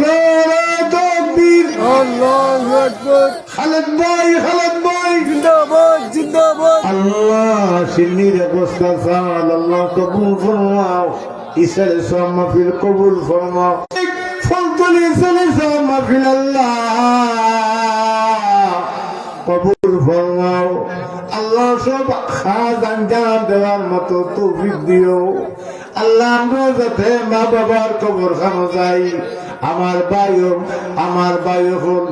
নারায়ে তাকবীর। আল্লাহু আকবার। খালেদ ভাই, খালেদ ভাই। জিন্দাবাদ, জিন্দাবাদ। আল্লাহ, শিন্নির এক বস্তা চাল, আল্লাহ কবুল ফরমাও। ইসালে সওয়াব মাহফিল কবুল ফরমাও। ফুলতলি ইসালে সওয়াব মাহফিল আল্লাহ কবুল ফরমাও। আল্লাহ, সব কাজ আঞ্জাম দেওয়ার মতো তৌফিক দিও। আল্লাহ, আমরা যাতে মা বাবার কবর খানো যাই, আমার ভাই অকল, আমার ভাই অকল,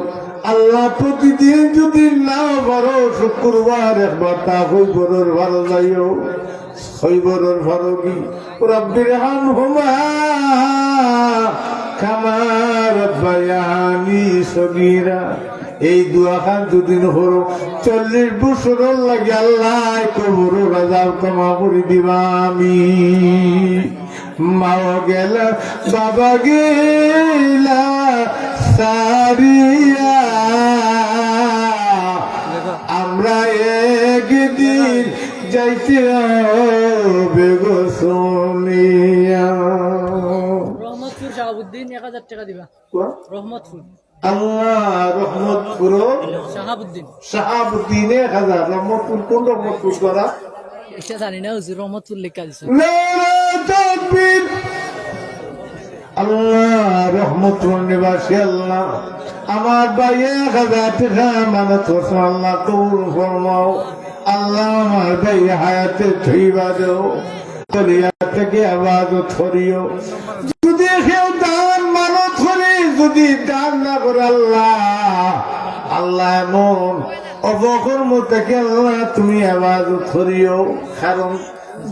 আল্লাহ, প্রতিদিন যদি না পারো, শুক্রবার একবার তা কবরর পারো যাইও। কবরর পারো কি? রব্বির হামহুমা কামা রব্বায়ানি সগীরা। এই দোয়া খান দুদিন করো, চল্লিশ বছরর লাগি আল্লাহ কবরর আযাব ক্ষমা করি দিবা। আমি মাও গেলা, বাবা গেলা সারিয়া। যাইতে হবে গো চলিয়া। রহমতপুর শাহাবুদ্দিন এক হাজার টাকা দিবা। কোয়া? রহমতপুর আল্লাহ রহমতপুর। শাহাবুদ্দিন। শাহাবুদ্দিন এক হাজার। রহমতপুর কোন রহমতপুর করা? এটা জানি না হুজুর, রহমতপুর লেখা দিছে। নারায়ে তাকবীর। আল্লাহ রহমতপুর নিবাসী আল্লাহ, আমার ভাই এক হাজার টাকা আমানত করছে, আল্লাহ কবুল ফরমাও। আল্লাহ আমার ভাই হায়াতে তৈবা দেও। কলিয়া থেকে আওয়াজ করিও। যদি কেউ দান মানত করে, যদি দান না করে, আল্লাহ, আল্লাহ এমন অবকর্ম থেকে আল্লাহ তুমি আওয়াজ করিও। কারণ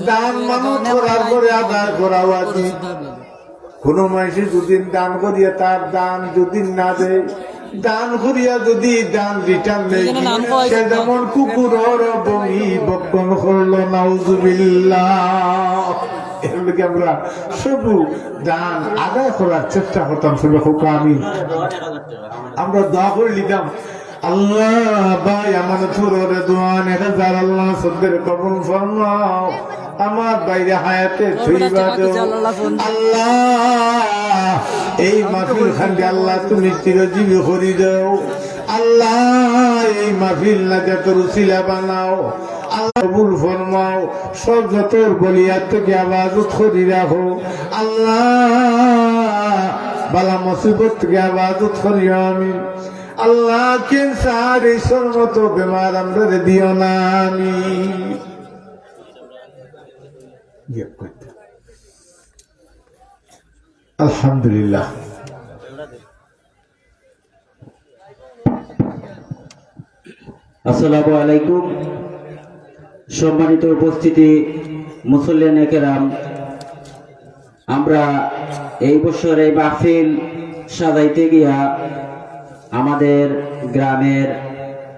দান মানত করার পরে আদায় করা ওয়াজিব। কোনো মানুষে যদি দান করিয়া তার দান যদি না দেয়, দান করিয়া যদি দান রিটার্ন নেয়, সে যেমন কুকুরর বমি ভক্ষণ করলো, নাউজুবিল্লাহ। এর লগে আমরা সবু দান আদায় করার চেষ্টা করতাম, সবে হোক আমিন। আমরা দোয়া করে নিতাম, আল্লাহ ভাই আমানতপুরর দোয়ান এক হাজার আল্লাহ সদকার কবুল ফরমাও। আমার ভাইরে হায়াতে তৈবা দেও। আল্লাহ এই মাহফিল খানরে আল্লাহ তুমি চিরজীবী করি দেও। আল্লাহ এই মাহফিল নাজাতর উসিলা বানাও। আল্লাহ কবুল ফরমাও। সব যতর বলিয়া থেকে আওয়াজ করি রাখো। আল্লাহ বালা মুসিবত থেকে আওয়াজ করিও আমিন। আল্লাহ ক্যান্সার এইসব মতো বেমার আমরারে দিও না আমিন। আলহামদুলিল্লাহ। আসসালামু আলাইকুম। সম্মানিত উপস্থিতি, মুসল্লিয়ানে কেরাম, আমরা এই বছর এই মাহফিল সাজাইতে গিয়া আমাদের গ্রামের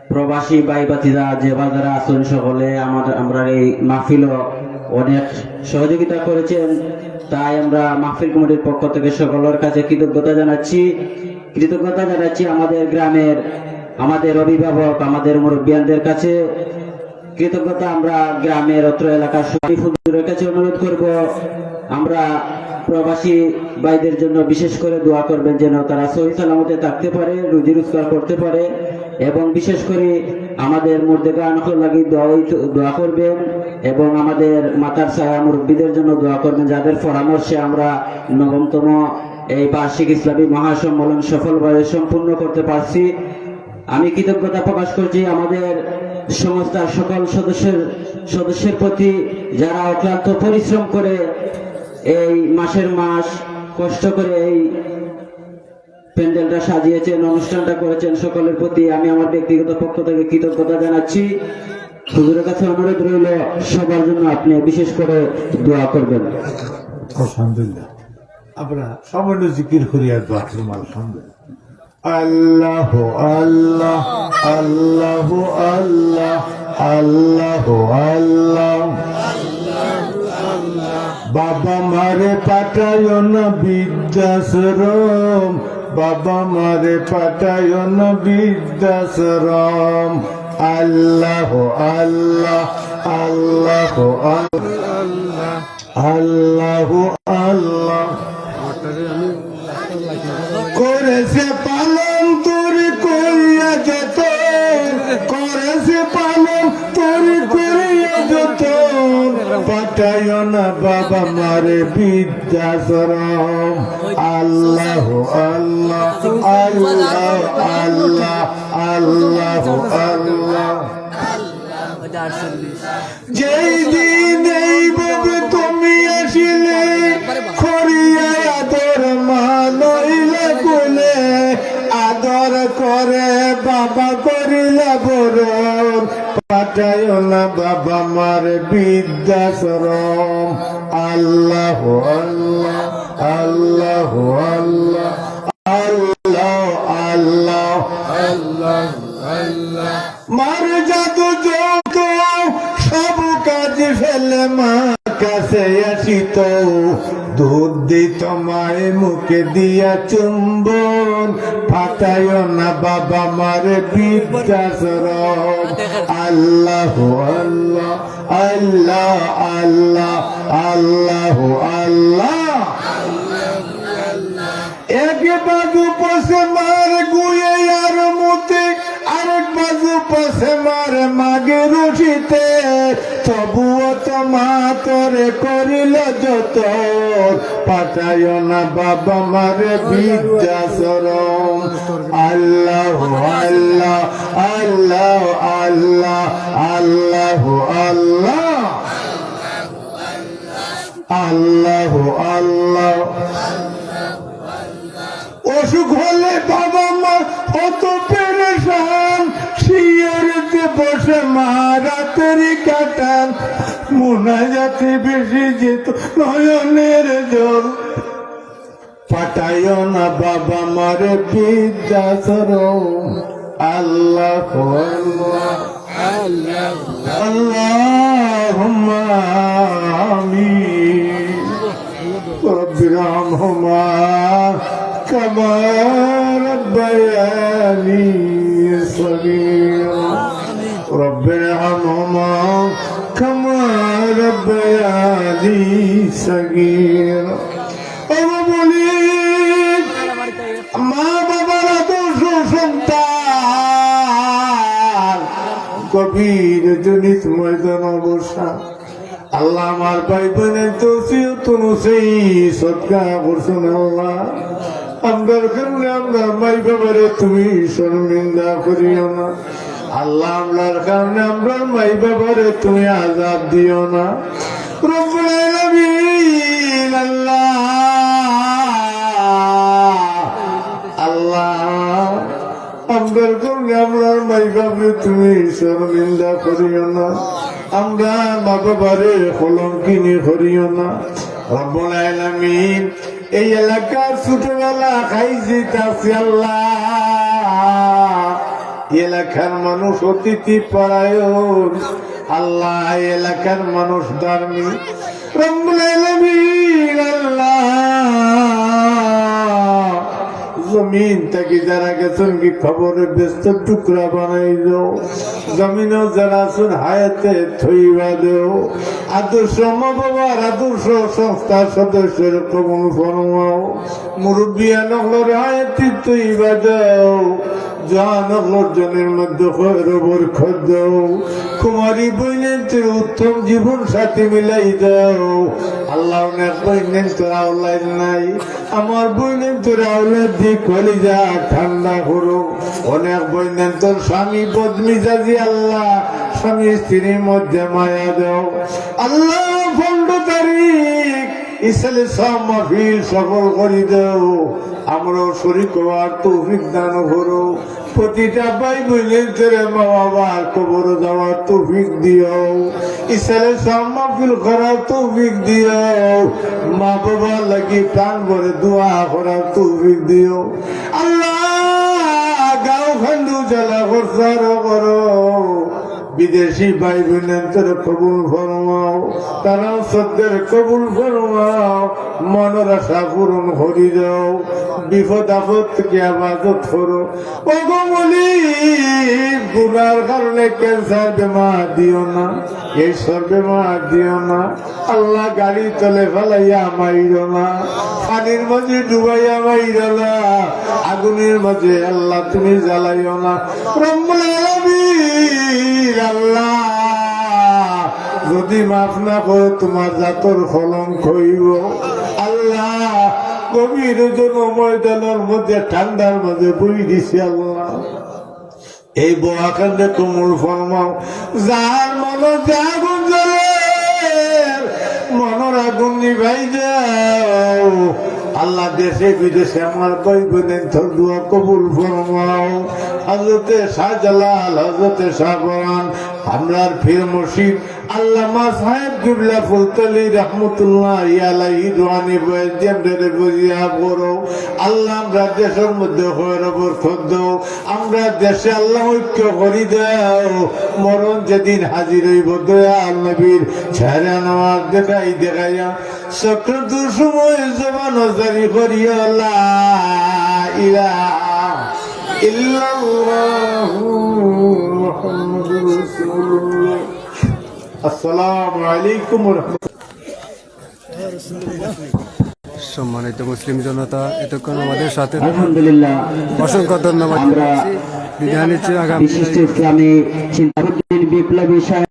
প্রবাসী ভাই ভাতিজা যে বা যারা আছেন সকলে আমার, আমরার এই মাহফিলও অনেক সহযোগিতা করেছেন। তাই আমরা মাহফিল কমিটির পক্ষ থেকে সকলের কাছে কৃতজ্ঞতা জানাচ্ছি। কৃতজ্ঞতা জানাচ্ছি আমাদের গ্রামের, আমাদের অভিভাবক, আমাদের মুরব্বিয়ানদের কাছে। কৃতজ্ঞতা আমরা গ্রামের অত্র এলাকার শরীফ হুজুরের কাছে অনুরোধ করব, আমরা প্রবাসী ভাইদের জন্য বিশেষ করে দোয়া করবেন, যেন তারা সহি সালামতে থাকতে পারে, রুজি রোজগার করতে পারে, এবং বিশেষ করে আমাদের মুর্দেগান লাগি দোয়া হইত-, দোয়া করবেন, এবং আমাদের মাতার ছায়া মুরব্বীদের জন্য দোয়া করবেন, যাদের পরামর্শে আমরা নবমতম এই বার্ষিক ইসলামী মহাসম্মেলন সফলভাবে সম্পূর্ণ করতে পারছি। আমি কৃতজ্ঞতা প্রকাশ করছি আমাদের সংস্থার সকল সদস্যের, সদস্যের প্রতি, যারা অক্লান্ত পরিশ্রম করে এই মাসের মাস কষ্ট করে এই প্যান্ডেলটা সাজিয়েছেন, অনুষ্ঠানটা করেছেন, সকলের প্রতি আমি আমার ব্যক্তিগত পক্ষ থেকে কৃতজ্ঞতা জানাচ্ছি। হুজুরের কাছে অনুরোধ রইল সবার জন্য আপনি বিশেষ করে দোয়া করবেন। আলহামদুলিল্লাহ। আমরা সামান্য জিকির করি আর দোয়া করবো। আলহামদুলিল্লাহ। আল্লাহ, আল্লাহ, আল্লাহ, আল্লাহ, আল্লাহ। বাবা মারে পাঠাইও না বৃদ্ধাশ্রম, বাবা মারে পাঠাইও না বৃদ্ধাশ্রম। আল্লাহ, আল্লাহ, আল্লাহ, আল্লাহ। আল্লাহ, আল্লাহ। করেছে পালন তোর করিয়া যতন, করেছে পালন তোর করিয়া যতন, পাঠাইও না বাবা মারে বৃদ্ধাশ্রম। আল্লাহ, আল্লাহ, আল্লাহ, আল্লাহ, আল্লাহ, আল্লাহ। যেই দিন এইভাবে তুমি আসিলে, করিয়া আদর মা লইলে কোলে, আদর করে বাবা করিলা বরণ, পাঠাইও না বাবা মার বৃদ্ধাশ্রম। আল্লাহ, আল্লাহ, আল্লাহ, আল্লাহ, আল্লাহ, আল্লাহ, আল্লাহ, আল্লাহ। মার জাদু যত সব কাজ ফেলে মা কাছে আসিত, দুধ দিত মায়ে মুখে দিয়া চুম্বন। পাঠাইও না বাবা মারে বৃদ্ধাশ্রম। আল্লাহ, আল্লাহ, আল্লাহ, আল্লাহ, আল্লাহ, আল্লাহ। এক বাজু পড়ছে মার গুয়ে আর মুতে, আরেক বাজু পড়ছে মার মাগে রশিতে। তবুও তো মা তোরে করিল যতন, পাঠাইও না বাবা মারে বৃদ্ধাশ্রম। আল্লাহ, আল্লাহ, আল্লাহ, আল্লাহ, আল্লাহ, আল্লাহ, আল্লাহ, আল্লাহ। অসুখ হলে বাবা মা অত পেরেশান, শিয়রেতে বসে মা রাতের কাটান, মোনাজাতে ভেসে যেত নয়নের জল। পাঠাইও না বাবা মারে বৃদ্ধাশ্রম। আল্লাহ, আল্লাহ, আল্লাহুম্মা আমিন। رب ارحمهما كما ربياني صغيرا. رب ارحمهما كما ربياني صغيرا. ও বলি, মা বাবার আদর্শ সন্তান, গভীর রজনীর ময়দান অবসা। আল্লাহ, আমার ভাই বোনের তো সিয়ত অনুযায়ী সদকা করছইন আল্লাহ। আমরার কারণে আমরার মাই বাবারে তুমি শর্মিন্দা করিও না। আল্লাহ, আমরার কারণে আমরার মাই বাবারে তুমি আযাব দিও না। রব্বুল আলামিন আল্লাহ, আল্লাহ, আমরার কারণে আমরার মাই বাবারে তুমি শর্মিন্দা করিও না, আমরার মা বাবারে কলঙ্কিনী করিও না। রব্বুল আলামিন, এই এলাকার ছোটবেলা খাইছি তাছি আল্লাহ, এই এলাকার মানুষ অতিথি পরায়ণ আল্লাহ, এই এলাকার মানুষ ধার্মিক। রব্বুল আলামিন আল্লাহ, জমিন থাকি যারা গেছইন গি কবরে বেহেস্তর টুকরা বানাই দেও। জমিনো যারা আছইন হায়াতে তৈবা দেও। আদর্শ মা বাবার আদর্শ সংস্থার সদস্যরে কবুল ফরমাও। মুরব্বিয়ান অকলরে হায়াতে তৈবা দেও। জোয়ান অকলর জনের মধ্যে খয়র বরকত দেও। কুমারী বইনাইন্তরে উত্তম জীবন সাথী মিলাই দেও। আল্লাহ, অনেক বইনাইন্তর আওলাদ নাই, আমার বইনাইন্তরে আওলাদ দি কলিজা ঠান্ডা করো। অনেক বইনাইন্তর স্বামী বদমিজাজি, আল্লাহ, স্বামী স্ত্রীর মধ্যে মায়া দেও। আল্লাহ, পনেরো তারিখ ইসালে সওয়াব মাহফিল সফল করি দেও। আমরাও শরিক অওয়ার তৌফিক দান করো। প্রতিটা ভাই বইনাইন্তরে মা বাবার কবরো যাওয়ার তৌফিক দিও। ইসালে সওয়াব মাহফিল করার তৌফিক দিও। মা বাবার লাগি প্রাণ ভরে দোয়া করার তৌফিক দিও। আল্লাহ, গাঁওখান উজালা করো। বিদেশি ভাই বইনাইন্তরে কবুল ফরমাও, তারার সদ্দের কবুল ফরমাও, মনর আশা পূরণ করি দেও, বিপদ আপদ থাকি হেফাজত করো। ও গো মনিব, গুনার কারণে ক্যান্সার বেমার দিও না, এই সব বেমার দিও না। আল্লাহ, গাড়ির তলে ফালাইয়া মাইরো না, পানির মাঝে ডুবাইয়া মাইরো না, আগুনের মাঝে আল্লাহ তুমি জ্বালাইও না। রব্বুল আলামিন আল্লাহ, যদি মাফ না করো, তোমার জাতর কলঙ্ক অইবো। আল্লাহ, গভীর রজনীর ময়দানর মধ্যে ঠান্ডার মাঝে বই দিছি আল্লাহ। এই বওয়াখানরে কবুল ফরমাও। যার মনো যে আগুন জ্বলের, মনর আগুন নিভাই দেও। আল্লাহ, দেশে বিদেশে আমার ভাই বইনাইন্তর দোয়া কবুল ফরমাও। হযরতে শাহজালাল, হযরতে শাহপরান, আমরার পীর মুর্শিদ আল্লামা সাহেব কিবলা ফুলতলি রহমতুল্লাহি আলাইহি রুহানি বয়ান দিয়া আমরারে ফজিয়াব করো। আল্লাহ, আমরার দেশর মধ্যে খয়র বরকত দেও। আমরার দেশে আল্লাহ ঐক্য করি দেও। মরণ যেদিন হাজির অইবো, দয়াল নবীর চেহারা আনোয়ার দেখাই দেখাইয়া চক্রান্তর সময় জবানো জারি করিও লা إله إلا الله محمد رسول الله. السلام عليكم ورحمة الله. সম্মানিত মুসলিম জনতা, এতক্ষণ আমাদের সাথে আলহামদুলিল্লাহ, অসংখ্য ধন্যবাদ আমরা জানাচ্ছি। বিদায় নিচ্ছি আগামী বিশিষ্ট ইসলামী চিন্তাবিদ বিপ্লবী সাহেব